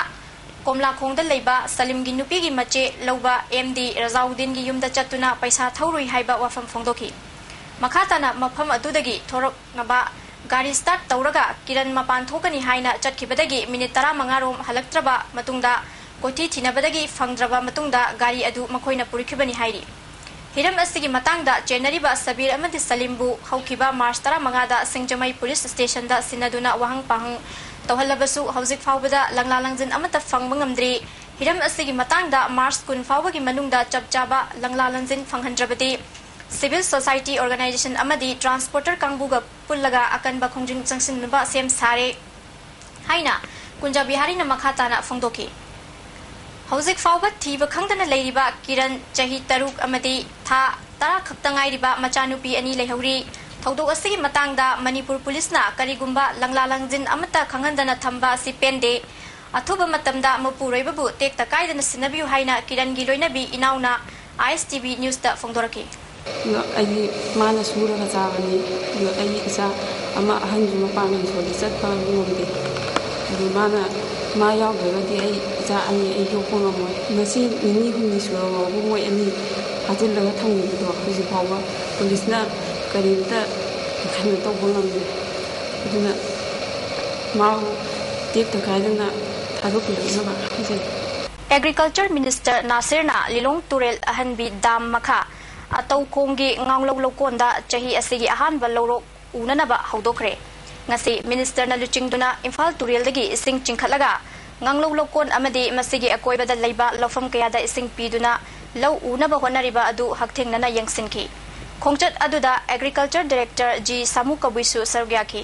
ꯀꯣꯝꯂꯥꯈꯣꯡꯗ ꯂꯩꯕ ꯁꯂꯤꯝꯒꯤ ꯅꯨꯄꯤꯒꯤ ꯃꯆꯦ ꯂꯧꯕ ꯑꯦꯝ ꯗꯤ ꯔꯖꯥꯎꯗꯤꯟꯒꯤ ꯌꯨꯝꯗ ꯆꯠꯇꯨꯅ ꯄꯩꯁꯥ ꯊꯧꯔꯨꯏ ꯍꯥꯏꯕ ꯋꯥꯐꯝ ꯐꯣꯡꯗꯣꯛꯈꯤ꯫ ꯃꯈꯥ ꯇꯥꯅ ꯃꯐꯝ ꯑꯗꯨꯗꯒꯤ ꯊꯣꯔꯛꯅꯕ ꯒꯥꯔꯤ ꯁ꯭ꯇꯥꯔꯠ ꯇꯧꯔꯒ ꯀꯤꯔꯟ ꯃꯄꯥꯟ ꯊꯣꯛꯀꯅꯤ ꯍꯥꯏꯅ ꯆꯠꯈꯤꯕꯗꯒꯤ ꯃꯤꯅꯤꯠ ꯇꯔꯥꯃꯉꯥ ꯔꯣꯝ ꯍꯜꯂꯛꯇ꯭ꯔꯕ ꯃꯇꯨꯡꯗ ꯀꯣꯏꯊꯤ ꯊꯤꯅꯕꯗꯒꯤ ꯐꯪꯗ꯭ꯔꯕ ꯃꯇꯨꯡꯗ ꯒꯥꯔꯤ ꯑꯗꯨ ꯃꯈꯣꯏꯅ ꯄꯨꯔꯛꯈꯤꯕꯅꯤ ꯍꯥꯏꯔꯤ꯫ ꯍꯤꯔꯝ ꯑꯁꯤꯒꯤ ꯃꯇꯥꯡꯗ ꯆꯦꯟꯅꯔꯤꯕ ꯁꯕꯤꯔ ꯑꯃꯗꯤ ꯁꯂꯤꯝꯕꯨ ꯍꯧꯈꯤꯕ ꯃꯥꯔꯆ ꯇꯔꯥꯃꯉꯥꯗ ꯁꯤꯡꯖꯃꯩ ꯄꯨꯂꯤꯁ ꯁ꯭ꯇꯦꯁꯟꯗ ꯁꯤꯟꯅꯗꯨꯅ ꯋꯥꯍꯪ ꯄꯥꯍꯪ ꯇꯧꯍꯜꯂꯕꯁꯨ ꯍꯧꯖꯤꯛ ꯐꯥꯎꯕꯗ ꯂꯪꯂꯥ ꯂꯪꯖꯤꯟ ꯑꯃꯠꯇ ꯐꯪꯕ ꯉꯝꯗ꯭ꯔꯤ꯫ ꯍꯤꯔꯝ ꯑꯁꯤꯒꯤ ꯃꯇꯥꯡꯗ ꯃꯥꯔꯆ ꯀꯨꯟ ꯐꯥꯎꯕꯒꯤ ꯃꯅꯨꯡꯗ ꯆꯞ ꯆꯥꯕ ꯂꯪꯂꯥ ꯂꯪꯖꯤꯟ ꯐꯪꯍꯟꯗ꯭ꯔꯕꯗꯤ ꯁꯤꯚꯤꯜ ꯁꯣꯁꯥꯏꯇꯤ ꯑꯣꯔꯒꯅꯥꯏꯖꯦꯁꯟ ꯑꯃꯗꯤ ꯇ꯭ꯔꯥꯟꯁꯄꯣꯔꯇꯔ ꯀꯥꯡꯕꯨꯒ ꯄꯨꯜꯂꯒ ꯑꯀꯟꯕ ꯈꯣꯡꯖꯪ ꯆꯪꯁꯤꯟꯅꯕ ꯁꯦꯝ ꯁꯥꯔꯦ ꯍꯥꯏꯅ ꯀꯨꯟꯖꯥ ꯕꯤꯍꯥꯔꯤꯅ ꯃꯈꯥ ꯇꯥꯅ ꯐꯣꯡꯗꯣꯛꯈꯤ꯫ ꯍꯧꯖꯤꯛ ꯐꯥꯎꯕ ꯊꯤꯕ ꯈꯪꯗꯅ ꯂꯩꯔꯤꯕ ꯀꯤꯔꯟ, ꯆꯍꯤ ꯇꯔꯨꯛ ꯑꯃꯗꯤ ꯊꯥ ꯇꯔꯥ ꯈꯛꯇ ꯉꯥꯏꯔꯤꯕ ꯃꯆꯥꯅꯨꯄꯤ ꯑꯅꯤ ꯂꯩꯍꯧꯔꯤ꯫ ꯊꯧꯗꯣꯛ ꯑꯁꯤꯒꯤ ꯃꯇꯥꯡꯗ ꯃꯅꯤꯄꯨꯔ ꯄꯨꯂꯤꯁꯅ ꯀꯔꯤꯒꯨꯝꯕ ꯂꯪꯂꯥ ꯂꯪꯖꯤꯟ ꯑꯃꯠꯇ ꯈꯪꯍꯟꯗꯅ ꯊꯝꯕ ꯑꯁꯤ ꯄꯦꯟꯗꯦ꯫ ꯑꯊꯨꯕ ꯃꯇꯝꯗ ꯃꯄꯨꯔꯣꯏꯕꯕꯨ ꯇꯦꯛꯇ ꯀꯥꯏꯗꯅ ꯁꯤꯟꯅꯕꯤꯌꯨ ꯍꯥꯏꯅ ꯀꯤꯔꯟꯒꯤ ꯂꯣꯏꯅꯕꯤ ꯏꯅꯥꯎꯅ ꯑꯥꯏ ꯑꯦꯁ ꯇꯤ ꯚꯤ ꯅ꯭ꯌꯨꯁꯇ ꯐꯣꯡꯗꯣꯔꯛꯈꯤ꯫ ꯑꯗꯣ ꯑꯩꯒꯤ, ꯃꯥꯅ ꯁꯨꯔꯒ ꯆꯥꯕꯅꯤ꯫ ꯑꯗꯣ ꯑꯩꯒꯤ ꯏꯆꯥ ꯑꯃ ꯑꯍꯟꯁꯨ ꯃꯄꯥꯟ ꯂꯝ ꯁꯣꯜꯂꯤ, ꯆꯠꯄ ꯉꯝꯗꯦ꯫ ꯑꯗꯨ ꯃꯥꯅ ꯃꯥ ꯌꯥꯎꯗ꯭ꯔꯒꯗꯤ ꯑꯩ ꯏꯆꯥ ꯑꯅꯤ ꯑꯩ ꯌꯣꯛꯄ ꯉꯝꯃꯣꯏ꯫ ꯉꯁꯤ ꯅꯤꯅꯤ ꯍꯨꯝꯅꯤ ꯁꯨꯔꯕꯕꯨ ꯃꯣꯏ ꯑꯅꯤ ꯐꯥꯖꯤꯜꯂꯒ ꯊꯝꯈꯤꯕꯗꯣ ꯍꯧꯖꯤꯛ ꯐꯥꯎꯕ ꯄꯨꯂꯤꯁꯅ ꯀꯔꯤꯝꯇ ꯀꯩꯅꯣ ꯇꯧꯕ ꯉꯝꯗꯦ꯫ ꯑꯗꯨꯅ ꯃꯥꯕꯨ ꯇꯦꯛꯇ ꯀꯥꯏꯗꯅ ꯊꯥꯗꯣꯛꯄꯤꯔꯛꯅꯕ ꯍꯥꯏꯖꯔꯤ꯫ Agriculture Minister ꯅꯥꯁꯤꯔꯅ ꯂꯤꯂꯣꯡ ꯇꯨꯔꯦꯜ ꯑꯍꯟꯕꯤ ꯗꯥꯝ ꯃꯈꯥ ꯑꯇꯧꯈꯣꯡꯒꯤ ꯉꯥꯡꯂꯧ ꯂꯧꯀꯣꯟꯗ ꯆꯍꯤ ꯑꯁꯤꯒꯤ ꯑꯍꯥꯟꯕ ꯂꯧꯔꯣꯛ ꯎꯅꯅꯕ ꯍꯧꯗꯣꯛꯈ꯭ꯔꯦ꯫ ꯉꯁꯤ ꯃꯤꯅꯤꯁꯇꯔꯅ ꯂꯨꯆꯤꯡꯗꯨꯅ ꯏꯝꯐꯥꯜ ꯇꯨꯔꯦꯜꯗꯒꯤ ꯏꯁꯤꯡ ꯆꯤꯡꯈꯠꯂꯒ ꯉꯥꯡꯂꯧ ꯂꯧꯀꯣꯟ ꯑꯃꯗꯤ ꯃꯁꯤꯒꯤ ꯑꯀꯣꯏꯕꯗ ꯂꯩꯕ ꯂꯧꯐꯝ ꯀꯌꯥꯗ ꯏꯁꯤꯡ ꯄꯤꯗꯨꯅ ꯂꯧ ꯎꯅꯕ ꯍꯣꯠꯅꯔꯤꯕ ꯑꯗꯨ ꯍꯛꯊꯦꯡꯅꯅ ꯌꯦꯡꯁꯤꯟꯈꯤ꯫ ꯈꯣꯡꯆꯠ ꯑꯗꯨꯗ Agriculture Director ꯖꯤ ꯁꯥꯃꯨ ꯀꯕꯨꯏꯁꯨ ꯁꯔꯨꯛ ꯌꯥꯈꯤ꯫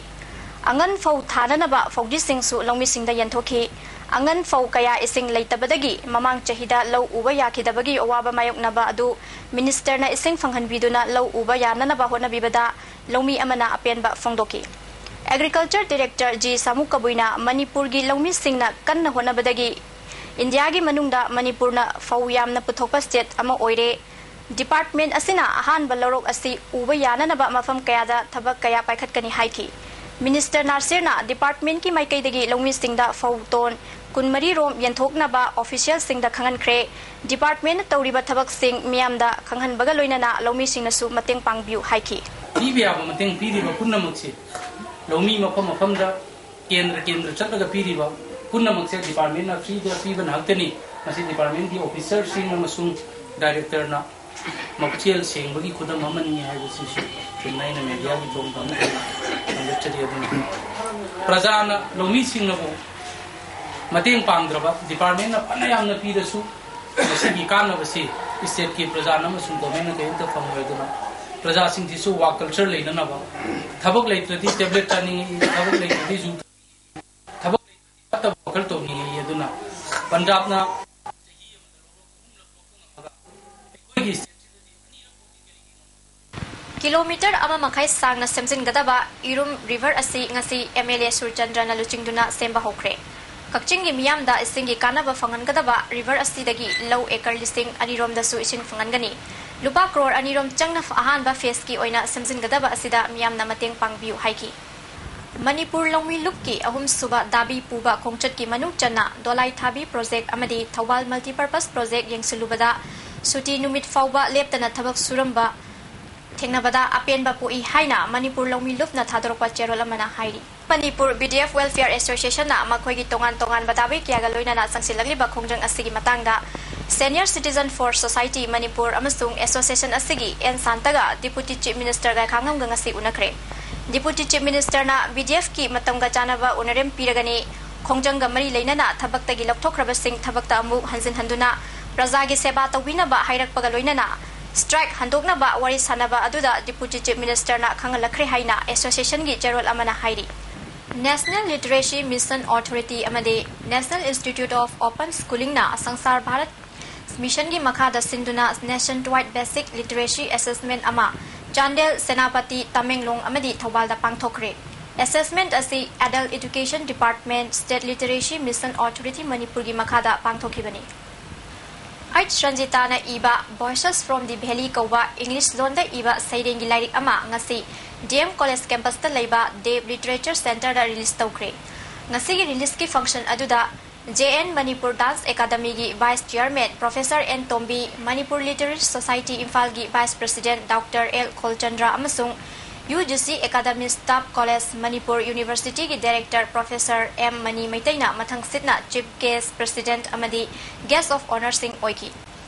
ꯑꯉꯟ ꯐꯧ ꯊꯥꯅꯅꯕ ꯐꯧꯗꯤꯁꯤꯡꯁꯨ ꯂꯧꯃꯤꯁꯤꯡꯗ ꯌꯦꯟꯊꯣꯛꯈꯤ꯫ ꯑꯉꯟ ꯐꯧ ꯀꯌꯥ ꯏꯁꯤꯡ ꯂꯩꯇꯕꯗꯒꯤ ꯃꯃꯥꯡ ꯆꯍꯤꯗ ꯂꯧ ꯎꯕ ꯌꯥꯈꯤꯗꯕꯒꯤ ꯑꯋꯥꯕ ꯃꯥꯌꯣꯛꯅꯕ ꯑꯗꯨ ꯃꯤꯅꯤꯁꯇꯔꯅ ꯏꯁꯤꯡ ꯐꯪꯍꯟꯕꯤꯗꯨꯅ ꯂꯧ ꯎꯕ ꯌꯥꯅꯅꯕ ꯍꯣꯠꯅꯕꯤꯕꯗ ꯂꯧꯃꯤ ꯑꯃꯅ ꯑꯄꯦꯟꯕ ꯐꯣꯡꯗꯣꯛꯈꯤ꯫ Agriculture Director ꯖꯤ ꯁꯥꯃꯨ ꯀꯕꯨꯏꯅ ꯃꯅꯤꯄꯨꯔꯒꯤ ꯂꯧꯃꯤꯁꯤꯡꯅ ꯀꯟꯅ ꯍꯣꯠꯅꯕꯗꯒꯤ ꯏꯟꯗꯤꯌꯥꯒꯤ ꯃꯅꯨꯡꯗ ꯃꯅꯤꯄꯨꯔꯅ ꯐꯧ ꯌꯥꯝꯅ ꯄꯨꯊꯣꯛꯄ state ꯑꯃ ꯑꯣꯏꯔꯦ꯫ Department ꯑꯁꯤꯅ ꯑꯍꯥꯟꯕ ꯂꯧꯔꯣꯛ ꯑꯁꯤ ꯎꯕ ꯌꯥꯅꯅꯕ ꯃꯐꯝ ꯀꯌꯥꯗ ꯊꯕꯛ ꯀꯌꯥ ꯄꯥꯏꯈꯠꯀꯅꯤ ꯍꯥꯏꯈꯤ꯫ ꯃꯤꯅꯤꯁꯇꯔ ꯅꯥꯁꯤꯔꯅ departmentꯀꯤ ꯃꯥꯏꯀꯩꯗꯒꯤ ꯂꯧꯃꯤꯁꯤꯡꯗ ꯐꯧ ꯇꯣꯟ ꯀꯨꯟꯃꯔꯤ ꯔꯣꯝ ꯌꯦꯟꯊꯣꯛꯅꯕ officialꯁꯤꯡꯗ ꯈꯪꯍꯟꯈ꯭ꯔꯦ꯫ Departmentꯅ ꯇꯧꯔꯤꯕ ꯊꯕꯛꯁꯤꯡ ꯃꯤꯌꯥꯝꯗ ꯈꯪꯍꯟꯕꯒ ꯂꯣꯏꯅꯅ ꯂꯧꯃꯤꯁꯤꯡꯅꯁꯨ ꯃꯇꯦꯡ ꯄꯥꯡꯕꯤꯌꯨ ꯍꯥꯏꯈꯤ꯫ ꯄꯤꯕ ꯌꯥꯕ ꯃꯇꯦꯡ ꯄꯤꯔꯤꯕ ꯄꯨꯝꯅꯃꯛꯁꯤ ꯂꯧꯃꯤ ꯃꯐꯝ ꯃꯐꯝꯗ ꯀꯦꯟꯗ꯭ꯔ ꯀꯦꯟꯗ꯭ꯔ ꯆꯠꯂꯒ ꯄꯤꯔꯤꯕ ꯄꯨꯝꯅꯃꯛꯁꯦ departmentꯅ freeꯗ ꯄꯤꯕꯅ ꯉꯥꯛꯇꯅꯤ꯫ ꯃꯁꯤ departmentꯀꯤ officerꯁꯤꯡ ꯑꯃꯁꯨꯡ directorꯅ ꯃꯄꯨꯛꯆꯦꯜ ꯁꯦꯡꯕꯒꯤ ꯈꯨꯗꯝ ꯑꯃꯅꯤ ꯍꯥꯏꯕꯁꯤꯁꯨ ꯆꯨꯝꯅ ꯑꯩꯅ mediaꯒꯤ ꯊꯣꯡꯗ ꯑꯃꯨꯛ ꯍꯟꯅ ꯊꯥꯡꯒꯠꯆꯔꯤ꯫ ꯑꯗꯨꯅ ꯄ꯭ꯔꯖꯥꯅ ꯂꯧꯃꯤꯁꯤꯡꯅꯕꯨ ꯃꯇꯦꯡ ꯄꯥꯡꯗ꯭ꯔꯕ departmentꯅ ꯐꯅ ꯌꯥꯝꯅ ꯄꯤꯔꯁꯨ ꯃꯁꯤꯒꯤ ꯀꯥꯟꯅꯕꯁꯤ stateꯀꯤ ꯄ꯭ꯔꯖꯥꯅ ꯑꯃꯁꯨꯡ governmentꯅ ꯀꯔꯤꯝꯇ ꯐꯪꯂꯣꯏ꯫ ꯑꯗꯨꯅ ꯄ꯭ꯔꯖꯥꯁꯤꯡꯁꯤꯁꯨ work culture ꯂꯩꯅꯅꯕ, ꯊꯕꯛ ꯂꯩꯇ꯭ꯔꯗꯤ tablet ꯆꯥꯅꯤꯡꯉꯤ, ꯊꯕꯛ ꯂꯩꯇ꯭ꯔꯗꯤ ꯖꯨ ꯊꯥꯅꯤꯡꯉꯤ, ꯊꯕꯛ ꯂꯩꯇ꯭ꯔꯗꯤ ꯐꯠꯇꯕ ꯋꯥꯈꯜ ꯇꯧꯅꯤꯡꯉꯤ꯫ ꯑꯗꯨꯅ ꯄꯟꯖꯥꯕꯅ ꯆꯍꯤ ꯑꯃꯗ ꯂꯧꯔꯣꯛ ꯑꯍꯨꯝꯂꯛ ꯂꯣꯛꯄ ꯉꯝꯃꯒ ꯑꯩꯈꯣꯏꯒꯤ stateꯁꯤꯗꯗꯤ ꯑꯅꯤꯔꯛ ꯐꯥꯎꯗꯤ ꯀꯔꯤꯒꯤ ꯉꯝꯗꯕ? Kilometre ꯑꯃ ꯃꯈꯥꯏ ꯁꯥꯡꯅ ꯁꯦꯝꯖꯤꯟꯒꯗꯕ ꯏꯔꯨꯝ river ꯑꯁꯤ ꯉꯁꯤ MLA ꯁꯨꯔꯆꯟꯗ꯭ꯔꯅ ꯂꯨꯆꯤꯡꯗꯨꯅ ꯁꯦꯝꯕ ꯍꯧꯈ꯭ꯔꯦ꯫ ꯀꯛꯆꯤꯡꯒꯤ ꯃꯤꯌꯥꯝꯗ ꯏꯁꯤꯡꯒꯤ ꯀꯥꯟꯅꯕ ꯐꯪꯍꯟꯒꯗꯕ river ꯑꯁꯤꯗꯒꯤ ꯂꯧ acre ꯂꯤꯁꯤꯡ ꯑꯅꯤ ꯔꯣꯝꯗꯁꯨ ꯏꯁꯤꯡ ꯐꯪꯍꯟꯒꯅꯤ꯫ ꯂꯨꯄꯥ crore ꯑꯅꯤ ꯔꯣꯝ ꯆꯪꯅ ꯑꯍꯥꯟꯕ phaseꯀꯤ ꯑꯣꯏꯅ ꯁꯦꯝꯖꯤꯟꯒꯗꯕ ꯑꯁꯤꯗ ꯃꯤꯌꯥꯝꯅ ꯃꯇꯦꯡ ꯄꯥꯡꯕꯤꯌꯨ ꯍꯥꯏꯈꯤ꯫ ꯃꯅꯤꯄꯨꯔ ꯂꯧꯃꯤ ꯂꯨꯞꯀꯤ ꯑꯍꯨꯝꯁꯨꯕ ꯗꯥꯕꯤ ꯄꯨꯕ ꯈꯣꯡꯆꯠꯀꯤ ꯃꯅꯨꯡ ꯆꯟꯅ ꯗꯣꯂꯥꯏ ꯊꯥꯕꯤ ꯄ꯭ꯔꯣꯖꯦꯛ ꯑꯃꯗꯤ ꯊꯧꯕꯥꯜ ꯃꯜꯇꯤꯄꯔꯄꯁ ꯄ꯭ꯔꯣꯖꯦꯛ ꯌꯦꯡꯁꯤꯜꯂꯨꯕꯗ ꯁꯨꯇꯤ ꯅꯨꯃꯤꯠ ꯐꯥꯎꯕ ꯂꯦꯞꯇꯅ ꯊꯕꯛ ꯁꯨꯔꯝꯕ ꯊꯦꯡꯅꯕꯗ ꯑꯄꯦꯟꯕ ꯄꯣꯛꯏ ꯍꯥꯏꯅ ꯃꯅꯤꯄꯨꯔ ꯂꯧꯃꯤ ꯂꯨꯞꯅ ꯊꯥꯗꯣꯔꯛꯄ ꯆꯦꯔꯣꯜ ꯑꯃꯅ ꯍꯥꯏꯔꯤ꯫ Manipur B D F Welfare Associationꯅ ꯃꯈꯣꯏꯒꯤ ꯇꯣꯉꯥꯟ ꯇꯣꯉꯥꯟꯕ ꯗꯥꯕꯤ ꯀꯌꯥꯒ ꯂꯣꯏꯅꯅ ꯆꯪꯁꯤꯜꯂꯛꯂꯤꯕ ꯈꯣꯡꯖꯪ ꯑꯁꯤꯒꯤ ꯃꯇꯥꯡꯗ Senior Citizen for Society Manipur ꯑꯃꯁꯨꯡ association ꯑꯁꯤꯒꯤ ꯑꯦꯟ ꯁꯥꯟꯇꯒ Deputy Chief Ministerꯒ ꯈꯥꯡꯉꯝꯒ ꯉꯁꯤ ꯎꯅꯈ꯭ꯔꯦ꯫ Deputy Chief Ministerꯅ B D Fꯀꯤ ꯃꯇꯝꯒ ꯆꯥꯟꯅꯕ ꯎꯅꯔꯦꯝ ꯄꯤꯔꯒꯅꯤ, ꯈꯣꯡꯖꯪꯒ ꯃꯔꯤ ꯂꯩꯅꯅ ꯊꯕꯛꯇꯒꯤ ꯂꯧꯊꯣꯛꯈ꯭ꯔꯕꯁꯤꯡ ꯊꯕꯛꯇ ꯑꯃꯨꯛ ꯍꯟꯖꯤꯟꯍꯟꯗꯨꯅ ꯄ꯭ꯔꯖꯥꯒꯤ ꯁꯦꯕꯥ ꯇꯧꯕꯤꯅꯕ ꯍꯥꯏꯔꯛꯄꯒ ꯂꯣꯏꯅꯅ strike ꯍꯟꯗꯣꯛꯅꯕ ꯋꯥꯔꯤ ꯁꯥꯟꯅꯕ ꯑꯗꯨꯗ Deputy Chief Ministerꯅ ꯈꯪꯍꯜꯂꯛꯈ꯭ꯔꯦ ꯍꯥꯏꯅ associationꯒꯤ ꯆꯦꯔꯣꯜ ꯑꯃꯅ ꯍꯥꯏꯔꯤ꯫ National Literacy Mission Authority ꯑꯃꯗꯤ National Institute of Open Schoolingꯅ ꯁꯪꯁꯥꯔ Bharat ꯃꯤꯁꯟꯒꯤ ꯃꯈꯥꯗ ꯁꯤꯟꯗꯨꯅ nationwide basic literacy assessment ꯑꯃ ꯆꯥꯟꯗꯦꯜ, ꯁꯦꯅꯥꯄꯇꯤ, ꯇꯃꯦꯡꯂꯣꯡ ꯑꯃꯗꯤ ꯊꯧꯕꯥꯜꯗ ꯄꯥꯡꯊꯣꯛꯈ꯭ꯔꯦ꯫ Assessment ꯑꯁꯤ Adult Education Department, State Literacy Mission Authority ꯃꯅꯤꯄꯨꯔꯒꯤ ꯃꯈꯥꯗ ꯄꯥꯡꯊꯣꯛꯈꯤꯕꯅꯤ꯫ H ꯔꯟꯖꯤꯇꯥꯅ ꯏꯕ Voices from the Valley ꯀꯧꯕ ꯏꯪꯂꯤꯁ ꯂꯣꯟꯗ ꯏꯕ ꯁꯩꯔꯦꯡꯒꯤ ꯂꯥꯏꯔꯤꯛ ꯑꯃ ꯉꯁꯤ D M College campusꯇ ꯂꯩꯕ Dev Literature Centreꯗ release ꯇꯧꯈ꯭ꯔꯦ꯫ ꯉꯁꯤꯒꯤ releaseꯀꯤ function ꯑꯗꯨꯗ J N Manipur Dance Academyꯒꯤ Vice Chairman Professor N Tombi, Manipur Literary Society ꯏꯝꯐꯥꯜꯒꯤ Vice President Doctor L ꯈꯣꯜꯆꯟꯗ꯭ꯔ ꯑꯃꯁꯨꯡ U G C Academy Staff College Manipur Universityꯒꯤ Director Professor M ꯃꯅꯤ ꯃꯩꯇꯩꯅ ꯃꯊꯪꯁꯤꯠꯅ Chief Guest, President ꯑꯃꯗꯤ Guest of Honourꯁꯤꯡ ꯑꯣꯏꯈꯤ꯫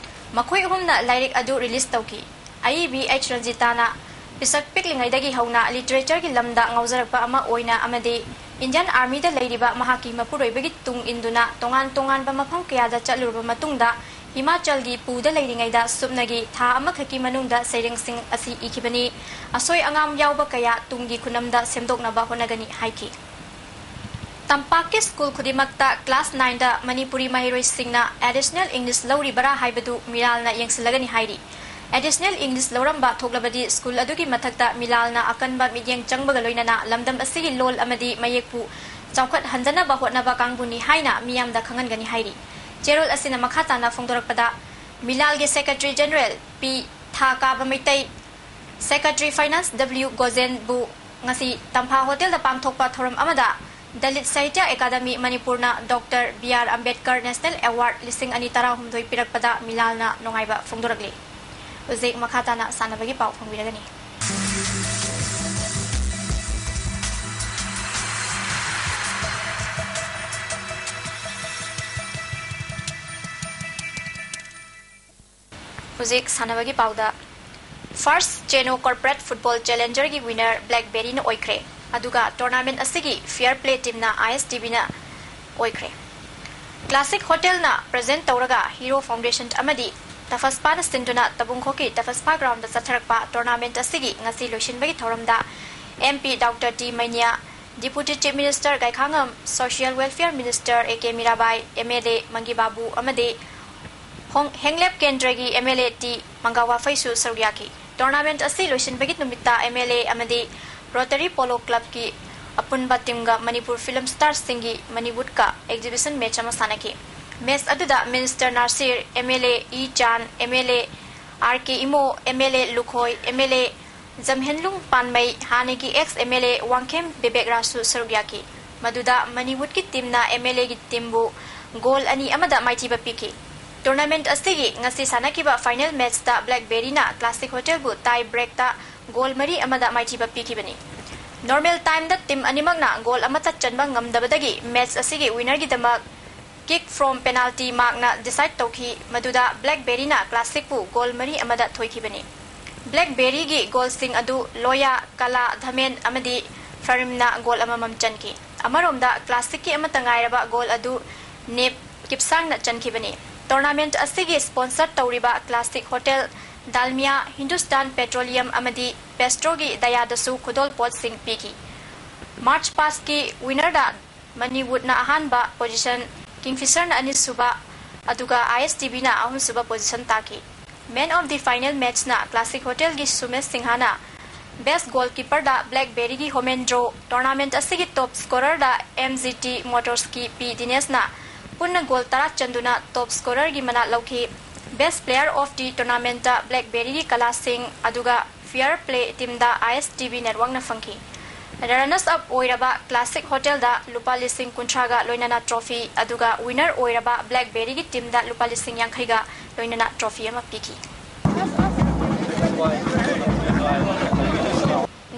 ꯃꯈꯣꯏ ꯑꯍꯨꯝꯅ ꯂꯥꯏꯔꯤꯛ ꯑꯗꯨ release ꯇꯧꯈꯤ꯫ ꯑꯏꯕꯤ H ꯔꯟꯖꯤꯇꯥꯅ ꯄꯤꯁꯛ ꯄꯤꯛꯂꯤꯉꯩꯗꯒꯤ ꯍꯧꯅ literatureꯒꯤ ꯂꯝꯗ ꯉꯥꯎꯖꯔꯛꯄ ꯑꯃ ꯑꯣꯏꯅ ꯑꯃꯗꯤ Indian Armyꯗ ꯂꯩꯔꯤꯕ ꯃꯍꯥꯛꯀꯤ ꯃꯄꯨꯔꯣꯏꯕꯒꯤ ꯇꯨꯡ ꯏꯟꯗꯨꯅ ꯇꯣꯉꯥꯟ ꯇꯣꯉꯥꯟꯕ ꯃꯐꯝ ꯀꯌꯥꯗ ꯆꯠꯂꯨꯔꯕ ꯃꯇꯨꯡꯗ ꯍꯤꯃꯥꯆꯜꯒꯤ ꯄꯨꯗ ꯂꯩꯔꯤꯉꯩꯗ ꯁꯨꯞꯅꯒꯤ ꯊꯥ ꯑꯃꯈꯛꯀꯤ ꯃꯅꯨꯡꯗ ꯁꯩꯔꯦꯡꯁꯤꯡ ꯑꯁꯤ ꯏꯈꯤꯕꯅꯤ꯫ ꯑꯁꯣꯏ ꯑꯉꯥꯝ ꯌꯥꯎꯕ ꯀꯌꯥ ꯇꯨꯡꯒꯤ ꯈꯨꯅꯝꯗ ꯁꯦꯝꯗꯣꯛꯅꯕ ꯍꯣꯠꯅꯒꯅꯤ ꯍꯥꯏꯈꯤ꯫ ꯇꯝꯄꯥꯛꯀꯤ ꯁ꯭ꯀꯨꯜ ꯈꯨꯗꯤꯡꯃꯛꯇ class nineꯗ ꯃꯅꯤꯄꯨꯔꯤ ꯃꯍꯩꯔꯣꯏꯁꯤꯡꯅ additional English ꯂꯧꯔꯤꯕꯔꯥ ꯍꯥꯏꯕꯗꯨ ꯃꯤꯂꯥꯜꯅ ꯌꯦꯡꯁꯤꯜꯂꯒꯅꯤ ꯍꯥꯏꯔꯤ꯫ Additional English ꯂꯧꯔꯝꯕ ꯊꯣꯛꯂꯕꯗꯤ ꯁ꯭ꯀꯨꯜ ꯑꯗꯨꯒꯤ ꯃꯊꯛꯇ ꯃꯤꯂꯥꯜꯅ ꯑꯀꯟꯕ ꯃꯤꯠꯌꯦꯡ ꯆꯪꯕꯒ ꯂꯣꯏꯅꯅ ꯂꯝꯗꯝ ꯑꯁꯤꯒꯤ ꯂꯣꯜ ꯑꯃꯗꯤ ꯃꯌꯦꯛꯄꯨ ꯆꯥꯎꯈꯠꯍꯟꯗꯅꯕ ꯍꯣꯠꯅꯕ ꯀꯥꯡꯕꯨꯅꯤ ꯍꯥꯏꯅ ꯃꯤꯌꯥꯝꯗ ꯈꯪꯍꯟꯒꯅꯤ ꯍꯥꯏꯔꯤ꯫ ꯆꯦꯔꯣꯜ ꯑꯁꯤꯅ ꯃꯈꯥ ꯇꯥꯅ ꯐꯣꯡꯗꯣꯔꯛꯄꯗ, ꯃꯤꯂꯥꯜꯒꯤ Secretary General P ꯊꯥ ꯀꯥꯕ ꯃꯩꯇꯩ, Secretary Finance W ꯒꯣꯖꯦꯟꯕꯨ ꯉꯁꯤ ꯇꯝꯐꯥ ꯍꯣꯇꯦꯜꯗ ꯄꯥꯡꯊꯣꯛꯄ ꯊꯧꯔꯝ ꯑꯃꯗ ꯗꯂꯤꯠ ꯁꯥꯍꯤꯇ꯭ꯌ ꯑꯦꯀꯥꯗꯃꯤ ꯃꯅꯤꯄꯨꯔꯅ doctor B R Ambedkar national award ꯂꯤꯁꯤꯡ ꯑꯅꯤ ꯇꯔꯥꯍꯨꯝꯗꯣꯏ ꯄꯤꯔꯛꯄꯗ ꯃꯤꯂꯥꯜꯅ ꯅꯨꯡꯉꯥꯏꯕ ꯐꯣꯡꯗꯣꯔꯛꯂꯤ꯫ ꯍꯧꯖꯤꯛ ꯃꯈꯥ ꯇꯥꯅ ꯁꯥꯟꯅꯕꯒꯤ ꯄꯥꯎ ꯐꯣꯡꯕꯤꯔꯒꯅꯤ꯫ ꯍꯧꯖꯤꯛ ꯁꯥꯟꯅꯕꯒꯤ ꯄꯥꯎꯗ, ꯐꯥꯔꯁ ꯆꯦꯅꯣ ꯀꯣꯔꯄꯣꯔꯦꯠ ꯐꯨꯠꯕꯣꯜ ꯆꯦꯂꯦꯟꯖꯔꯒꯤ ꯋꯤꯅꯔ ꯕ꯭ꯂꯦꯛꯕꯦꯔꯤꯅ ꯑꯣꯏꯈ꯭ꯔꯦ꯫ ꯑꯗꯨꯒ ꯇꯣꯔꯅꯥꯃꯦꯟꯠ ꯑꯁꯤꯒꯤ ꯐꯤꯌꯔ ꯄ꯭ꯂꯦ ꯇꯤꯝꯅ ꯑꯥꯏ ꯑꯦꯁ ꯇꯤ ꯕꯤꯅ ꯑꯣꯏꯈ꯭ꯔꯦ꯫ ꯀ꯭ꯂꯥꯁꯤꯛ ꯍꯣꯇꯦꯜꯅ ꯄ꯭ꯔꯦꯖꯦꯟꯠ ꯇꯧꯔꯒ ꯍꯤꯔꯣ ꯐꯥꯎꯟꯗꯦꯁꯟ ꯑꯃꯗꯤ ꯇꯐꯁꯄꯥꯅ ꯁꯤꯟꯗꯨꯅ ꯇꯕꯨꯡꯈꯣꯛꯀꯤ ꯇꯐꯁꯄꯥ ꯒ꯭ꯔꯥꯎꯟꯗ ꯆꯠꯊꯔꯛꯄ ꯇꯣꯔꯅꯥꯃꯦꯟꯠ ꯑꯁꯤꯒꯤ ꯉꯁꯤ ꯂꯣꯏꯁꯤꯟꯕꯒꯤ ꯊꯧꯔꯝꯗ M P doctor T Meinya, deputy chief minister Gaikhangam, social welfare minister A K Mirabai, M L A Mangi Babu ꯑꯃꯗꯤ ꯍꯣꯡ-, ꯍꯦꯡꯂꯦꯞ ꯀꯦꯟꯗ꯭ꯔꯒꯤ M L A T Manga ꯋꯥꯐꯩꯁꯨ ꯁꯔꯨꯛ ꯌꯥꯈꯤ꯫ ꯇꯣꯔꯅꯥꯃꯦꯟꯠ ꯑꯁꯤ ꯂꯣꯏꯁꯤꯟꯕꯒꯤ ꯅꯨꯃꯤꯠꯇ ꯑꯦꯝ ꯑꯦꯜ ꯑꯦ ꯑꯃꯗꯤ ꯔꯣꯇꯔꯤ ꯄꯣꯂꯣ ꯀ꯭ꯂꯕꯀꯤ ꯑꯄꯨꯟꯕ ꯇꯤꯝꯒ ꯃꯅꯤꯄꯨꯔ ꯐꯤꯂꯝ ꯁ꯭ꯇꯥꯔꯁꯤꯡꯒꯤ ꯃꯅꯤꯋꯨꯗꯀ ꯑꯦꯛꯖꯤꯕꯤꯁꯟ ꯃꯦꯆ ꯑꯃ ꯁꯥꯟꯅꯈꯤ꯫ ꯃꯦꯆ ꯑꯗꯨꯗ minister Nasir, M L A E Chan, M L A R K Imo, M L A Lukhoi, M L A Jamhenlung Panmei, ꯍꯥꯟꯅꯒꯤ ex M L A Wangkhem Bibek ꯔꯥꯖꯁꯨ ꯁꯔꯨꯛ ꯌꯥꯈꯤ꯫ ꯃꯗꯨꯗ ꯃꯅꯤꯋꯨꯗꯀꯤ ꯇꯤꯝꯅ ꯑꯦꯝ ꯑꯦꯜ ꯑꯦꯒꯤ ꯇꯤꯝꯕꯨ ꯒꯣꯜ ꯑꯅꯤ ꯑꯃꯗ ꯃꯥꯏꯊꯤꯕ ꯄꯤꯈꯤ꯫ ꯇꯣꯔꯅꯥꯃꯦꯟꯠ ꯑꯁꯤꯒꯤ ꯉꯁꯤ ꯁꯥꯟꯅꯈꯤꯕ ꯐꯥꯏꯅꯦꯜ ꯃꯦꯆꯇ ꯕ꯭ꯂꯦꯛꯕꯦꯔꯤꯅ ꯀ꯭ꯂꯥꯁꯤꯛ ꯍꯣꯇꯦꯜꯕꯨ ꯇꯥꯏ ꯕ꯭ꯔꯦꯛꯇ ꯒꯣꯜ ꯃꯔꯤ ꯑꯃꯗ ꯃꯥꯏꯊꯤꯕ ꯄꯤꯈꯤꯕꯅꯤ꯫ ꯅꯣꯔꯃꯦꯜ ꯇꯥꯏꯝꯗ ꯇꯤꯝ ꯑꯅꯤꯃꯛꯅ ꯒꯣꯜ ꯑꯃꯠꯇ ꯆꯟꯕ ꯉꯝꯗꯕꯗꯒꯤ ꯃꯦꯆ ꯑꯁꯤꯒꯤ ꯋꯤꯅꯔꯒꯤꯗꯃꯛ ꯀꯤꯛ ꯐ꯭ꯔꯣꯝ ꯄꯦꯅꯥꯜꯇꯤ ꯃꯥꯔꯛꯅ ꯗꯤꯁꯥꯏꯗ ꯇꯧꯈꯤ, ꯃꯗꯨꯗ ꯕ꯭ꯂꯦꯛꯕꯦꯔꯤꯅ ꯀ꯭ꯂꯥꯁꯤꯛꯄꯨ ꯒꯣꯜ ꯃꯔꯤ ꯑꯃꯗ ꯊꯣꯏꯈꯤꯕꯅꯤ꯫ ꯕ꯭ꯂꯦꯛꯕꯦꯔꯤꯒꯤ ꯒꯣꯜꯁꯤꯡ ꯑꯗꯨ ꯂꯣꯌꯥ, ꯀꯂꯥ, ꯙꯃꯦꯟ ꯑꯃꯗꯤ ꯐꯔꯤꯝꯅ ꯒꯣꯜ ꯑꯃꯃꯝ ꯆꯟꯈꯤ꯫ ꯑꯃꯔꯣꯝꯗ ꯀ꯭ꯂꯥꯁꯤꯛꯀꯤ ꯑꯃꯠꯇ ꯉꯥꯏꯔꯕ ꯒꯣꯜ ꯑꯗꯨ ꯅꯦꯞ ꯀꯤꯞꯁꯥꯡꯅ ꯆꯟꯈꯤꯕꯅꯤ꯫ ꯇꯣꯔꯅꯥꯃꯦꯟꯠ ꯑꯁꯤꯒꯤ ꯁ꯭ꯄꯣꯟꯁꯔ ꯇꯧꯔꯤꯕ classic hotel, Dalmia, Hindustan petroleum ꯑꯃꯗꯤ ꯄꯦꯁꯇ꯭ꯔꯣꯒꯤ ꯗꯌꯥꯗꯁꯨ ꯈꯨꯗꯣꯜꯄꯣꯠꯁꯤꯡ ꯄꯤꯈꯤ꯫ ꯃꯥꯔꯆ ꯄꯥꯁꯀꯤ ꯋꯤꯅꯔꯗ ꯃꯅꯤꯋꯨꯗꯅ ꯑꯍꯥꯟꯕ ꯄꯣꯖꯤꯁꯟ, ꯀꯤꯡꯐꯤꯁꯔꯅ ꯑꯅꯤꯁꯨꯕ, ꯑꯗꯨꯒ ꯑꯥꯏ ꯑꯦꯁ ꯇꯤ ꯕꯤꯅ ꯑꯍꯨꯝꯁꯨꯕ ꯄꯣꯖꯤꯁꯟ ꯇꯥꯈꯤ꯫ ꯃꯦꯟ ꯑꯣꯐ ꯗꯤ ꯐꯥꯏꯅꯦꯜ ꯃꯦꯆꯅ ꯀ꯭ꯂꯥꯁꯤꯛ ꯍꯣꯇꯦꯜꯒꯤ ꯁꯨꯃꯦꯁ ꯁꯤꯡꯍꯥꯅ, ꯕꯦꯁ ꯒꯣꯜꯀꯤꯄꯔꯗ ꯕ꯭ꯂꯦꯛꯕꯦꯔꯤꯒꯤ ꯍꯣꯃꯦꯟꯗ꯭ꯔꯣ, ꯇꯣꯔꯅꯥꯃꯦꯟꯠ ꯑꯁꯤꯒꯤ ꯇꯣꯞ ꯁ꯭ꯀꯣꯔꯔꯗ ꯑꯦꯝ ꯖꯤ ꯇꯤ ꯃꯣꯇꯣꯔꯁꯀꯤ ꯄꯤ ꯗꯤꯅꯦꯁꯅ ꯄꯨꯟꯅ ꯒꯣꯜ ꯇꯔꯥ ꯆꯟꯗꯨꯅ ꯇꯣꯞ ꯁ꯭ꯀꯣꯔꯔꯒꯤ ꯃꯅꯥ ꯂꯧꯈꯤ꯫ ꯕꯦꯁ ꯄ꯭ꯂꯦꯌꯔ ꯑꯣꯐ ꯗꯤ ꯇꯣꯔꯅꯥꯃꯦꯟꯠꯇ ꯕ꯭ꯂꯦꯛꯕꯦꯔꯤꯒꯤ ꯀꯂꯥ ꯁꯤꯡ, ꯑꯗꯨꯒ Fair Play teamꯗ I S T V networkꯅ ꯐꯪꯈꯤ꯫ Runners up ꯑꯣꯏꯔꯕ Classic Hotelꯗ ꯂꯨꯄꯥ ꯂꯤꯁꯤꯡ ꯀꯨꯟꯊ꯭ꯔꯥꯒ ꯂꯣꯏꯅꯅ trophy, ꯑꯗꯨꯒ winner ꯑꯣꯏꯔꯕ BlackBerryꯒꯤ teamꯗ ꯂꯨꯄꯥ ꯂꯤꯁꯤꯡ ꯌꯥꯡꯈꯩꯒ ꯂꯣꯏꯅꯅ trophy ꯑꯃ ꯄꯤꯈꯤ꯫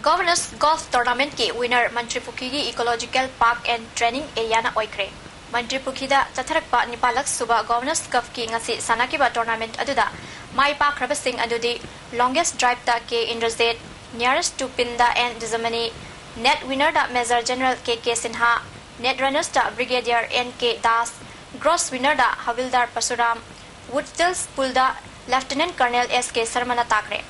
Governors Golf Tournamentꯀꯤ winner Mantri ꯄꯨꯈ꯭ꯔꯤꯒꯤ Ecological Park and Training Areaꯅ ꯑꯣꯏꯈ꯭ꯔꯦ꯫ ꯃꯟꯇ꯭ꯔꯤ ꯄꯨꯈ꯭ꯔꯤꯗ ꯆꯠꯊꯔꯛꯄ ꯅꯤꯄꯥꯜꯂꯛ ꯁꯨꯕ Governors Cupꯀꯤ ꯉꯁꯤ ꯁꯥꯟꯅꯈꯤꯕ tournamentꯑꯗꯨꯗ ꯃꯥꯏ ꯄꯥꯛꯈ꯭ꯔꯕꯁꯤꯡ ꯑꯗꯨꯗꯤ: Longest Driveꯗ K Indrajit, Nearest to Pinꯗ N ꯗꯤꯖꯃꯅꯤ, Net Winnerꯗ Major General K K Sinha, Net Runnersꯇ Brigadier N K Das, Gross Winnerꯗ Havildar Parsuram, Woodtills Poolꯗ Lieutenant Colonel S K ꯁꯔꯃꯅ ꯇꯥꯈ꯭ꯔꯦ꯫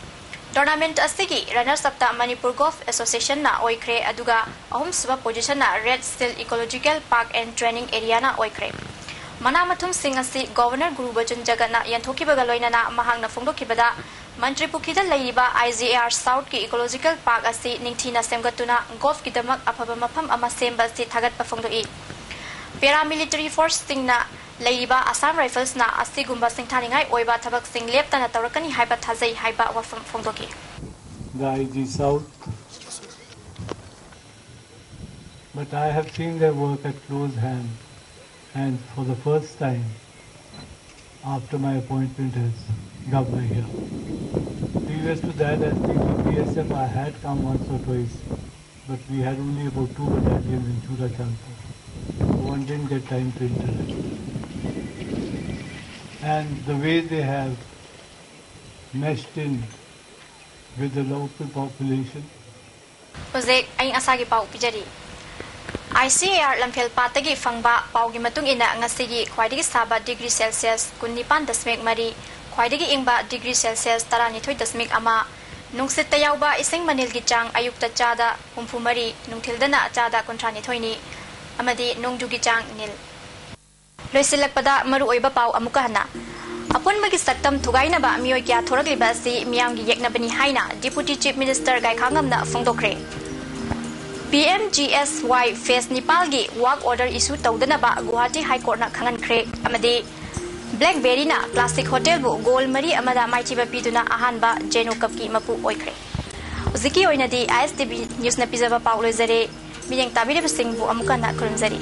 Tournament ꯑꯁꯤꯒꯤ runners upꯇ Manipur Golf Associationꯅ ꯑꯣꯏꯈ꯭ꯔꯦ, ꯑꯗꯨꯒ ꯑꯍꯨꯝꯁꯨꯕ positionꯅ Red Seal Ecological Park and Training Areaꯅ ꯑꯣꯏꯈ꯭ꯔꯦ꯫ ꯃꯅꯥ ꯃꯊꯨꯝꯁꯤꯡ ꯑꯁꯤ Governor ꯒꯨꯔꯨ ꯕꯆꯟ ꯖꯒꯠꯅ ꯌꯦꯟꯊꯣꯛꯈꯤꯕꯒ ꯂꯣꯏꯅꯅ ꯃꯍꯥꯛꯅ ꯐꯣꯡꯗꯣꯛꯈꯤꯕꯗ, ꯃꯟꯇ꯭ꯔꯤ ꯄꯨꯈ꯭ꯔꯤꯗ ꯂꯩꯔꯤꯕ I G A R Southꯀꯤ Ecological Park ꯑꯁꯤ ꯅꯤꯡꯊꯤꯅ ꯁꯦꯝꯒꯠꯇꯨꯅ golfꯀꯤꯗꯃꯛ ꯑꯐꯕ ꯃꯐꯝ ꯑꯃ ꯁꯦꯝꯕ ꯑꯁꯤ ꯊꯥꯒꯠꯄ ꯐꯣꯡꯗꯣꯛꯏ꯫ Paramilitary forceꯁꯤꯡꯅ ꯂꯩꯔꯤꯕ Assam Riflesꯅ ꯑꯁꯤꯒꯨꯝꯕ ꯁꯤꯡꯊꯥꯅꯤꯡꯉꯥꯏ ꯑꯣꯏꯕ ꯊꯕꯛꯁꯤꯡ ꯂꯦꯞꯇꯅ ꯇꯧꯔꯛꯀꯅꯤ ꯍꯥꯏꯕ ꯊꯥꯖꯩ ꯍꯥꯏꯕ ꯋꯥꯐꯝ ꯐꯣꯡꯗꯣꯛꯈꯤ꯫ The I G South, but I have seen their work at close hand, and for the first time after my appointment as governor here. Previous to that, as P P P S F, I had come once or twice, but we had only about two battalions in Churachandpur. So one didn't get time to interact. And the way they have meshed in with the local population, ꯍꯧꯖꯤꯛ ꯑꯏꯪ ꯑꯁꯥꯒꯤ ꯄꯥꯎ ꯄꯤꯖꯔꯤ꯫ I C A R ꯂꯝꯐꯦꯜ ꯄꯥꯠꯇꯒꯤ ꯐꯪꯕ ꯄꯥꯎꯒꯤ ꯃꯇꯨꯡ ꯏꯟꯅ, ꯉꯁꯤꯒꯤ ꯈ꯭ꯋꯥꯏꯗꯒꯤ ꯁꯥꯕ degree Celsius ꯀꯨꯟꯅꯤꯄꯥꯟ ꯗꯁꯃꯤꯛ ꯃꯔꯤ, ꯈ꯭ꯋꯥꯏꯗꯒꯤ ꯏꯪꯕ degree Celsius ꯇꯔꯥꯅꯤꯊꯣꯏ ꯗꯁꯃꯤꯛ ꯑꯃ, ꯅꯨꯡꯁꯤꯠꯇ ꯌꯥꯎꯕ ꯏꯁꯤꯡ ꯃꯅꯤꯜꯒꯤ ꯆꯥꯡ ꯑꯌꯨꯛꯇ ꯆꯥꯗ ꯍꯨꯝꯐꯨ ꯃꯔꯤ, ꯅꯨꯡꯊꯤꯜꯗꯅ ꯆꯥꯗ ꯀꯨꯟꯊ꯭ꯔꯥ ꯅꯤꯊꯣꯏꯅꯤ, ꯑꯃꯗꯤ ꯅꯣꯡꯖꯨꯒꯤ ꯆꯥꯡ ꯅꯤꯜ꯫ ꯂꯣꯏꯁꯤꯜꯂꯛꯄꯗ ꯃꯔꯨꯑꯣꯏꯕ ꯄꯥꯎ ꯑꯃꯨꯛꯀ ꯍꯟꯅ꯫ ꯑꯄꯨꯟꯕꯒꯤ ꯁꯛꯇꯝ ꯊꯨꯒꯥꯏꯅꯕ ꯃꯤꯑꯣꯏ ꯀꯌꯥ ꯊꯣꯔꯛꯂꯤꯕ ꯑꯁꯤ ꯃꯤꯌꯥꯝꯒꯤ ꯌꯦꯛꯅꯕꯅꯤ ꯍꯥꯏꯅ Deputy Chief Minister ꯒꯥꯏꯈꯥꯉꯝꯅ ꯐꯣꯡꯗꯣꯛꯈ꯭ꯔꯦ꯫ P M G S Y phase ꯅꯤꯄꯥꯜꯒꯤ work order issue ꯇꯧꯗꯅꯕ ꯒꯨꯋꯥꯍꯥꯇꯤ High Courtꯅ ꯈꯪꯍꯟꯈ꯭ꯔꯦ꯫ ꯑꯃꯗꯤ ꯕ꯭ꯂꯦꯛꯕꯦꯔꯤꯅ ꯀ꯭ꯂꯥꯁꯤꯛ ꯍꯣꯇꯦꯜꯕꯨ ꯒꯣꯜ ꯃꯔꯤ ꯑꯃꯗ ꯃꯥꯏꯊꯤꯕ ꯄꯤꯗꯨꯅ ꯑꯍꯥꯟꯕ ꯖꯦꯅꯣ ꯀꯞꯀꯤ ꯃꯄꯨ ꯑꯣꯏꯈ꯭ꯔꯦ꯫ ꯍꯧꯖꯤꯛꯀꯤ ꯑꯣꯏꯅꯗꯤ ꯑꯥꯏ ꯑꯦꯁ ꯇꯤ ꯚꯤ ꯅ꯭ꯌꯨꯁꯅ ꯄꯤꯖꯕ ꯄꯥꯎ ꯂꯣꯏꯖꯔꯦ꯫ ꯃꯤꯠꯌꯦꯡ ꯇꯥꯕꯤꯔꯤꯕꯁꯤꯡꯕꯨ ꯑꯃꯨꯛ ꯍꯟꯅ ꯈꯨꯔꯨꯝꯖꯔꯤ꯫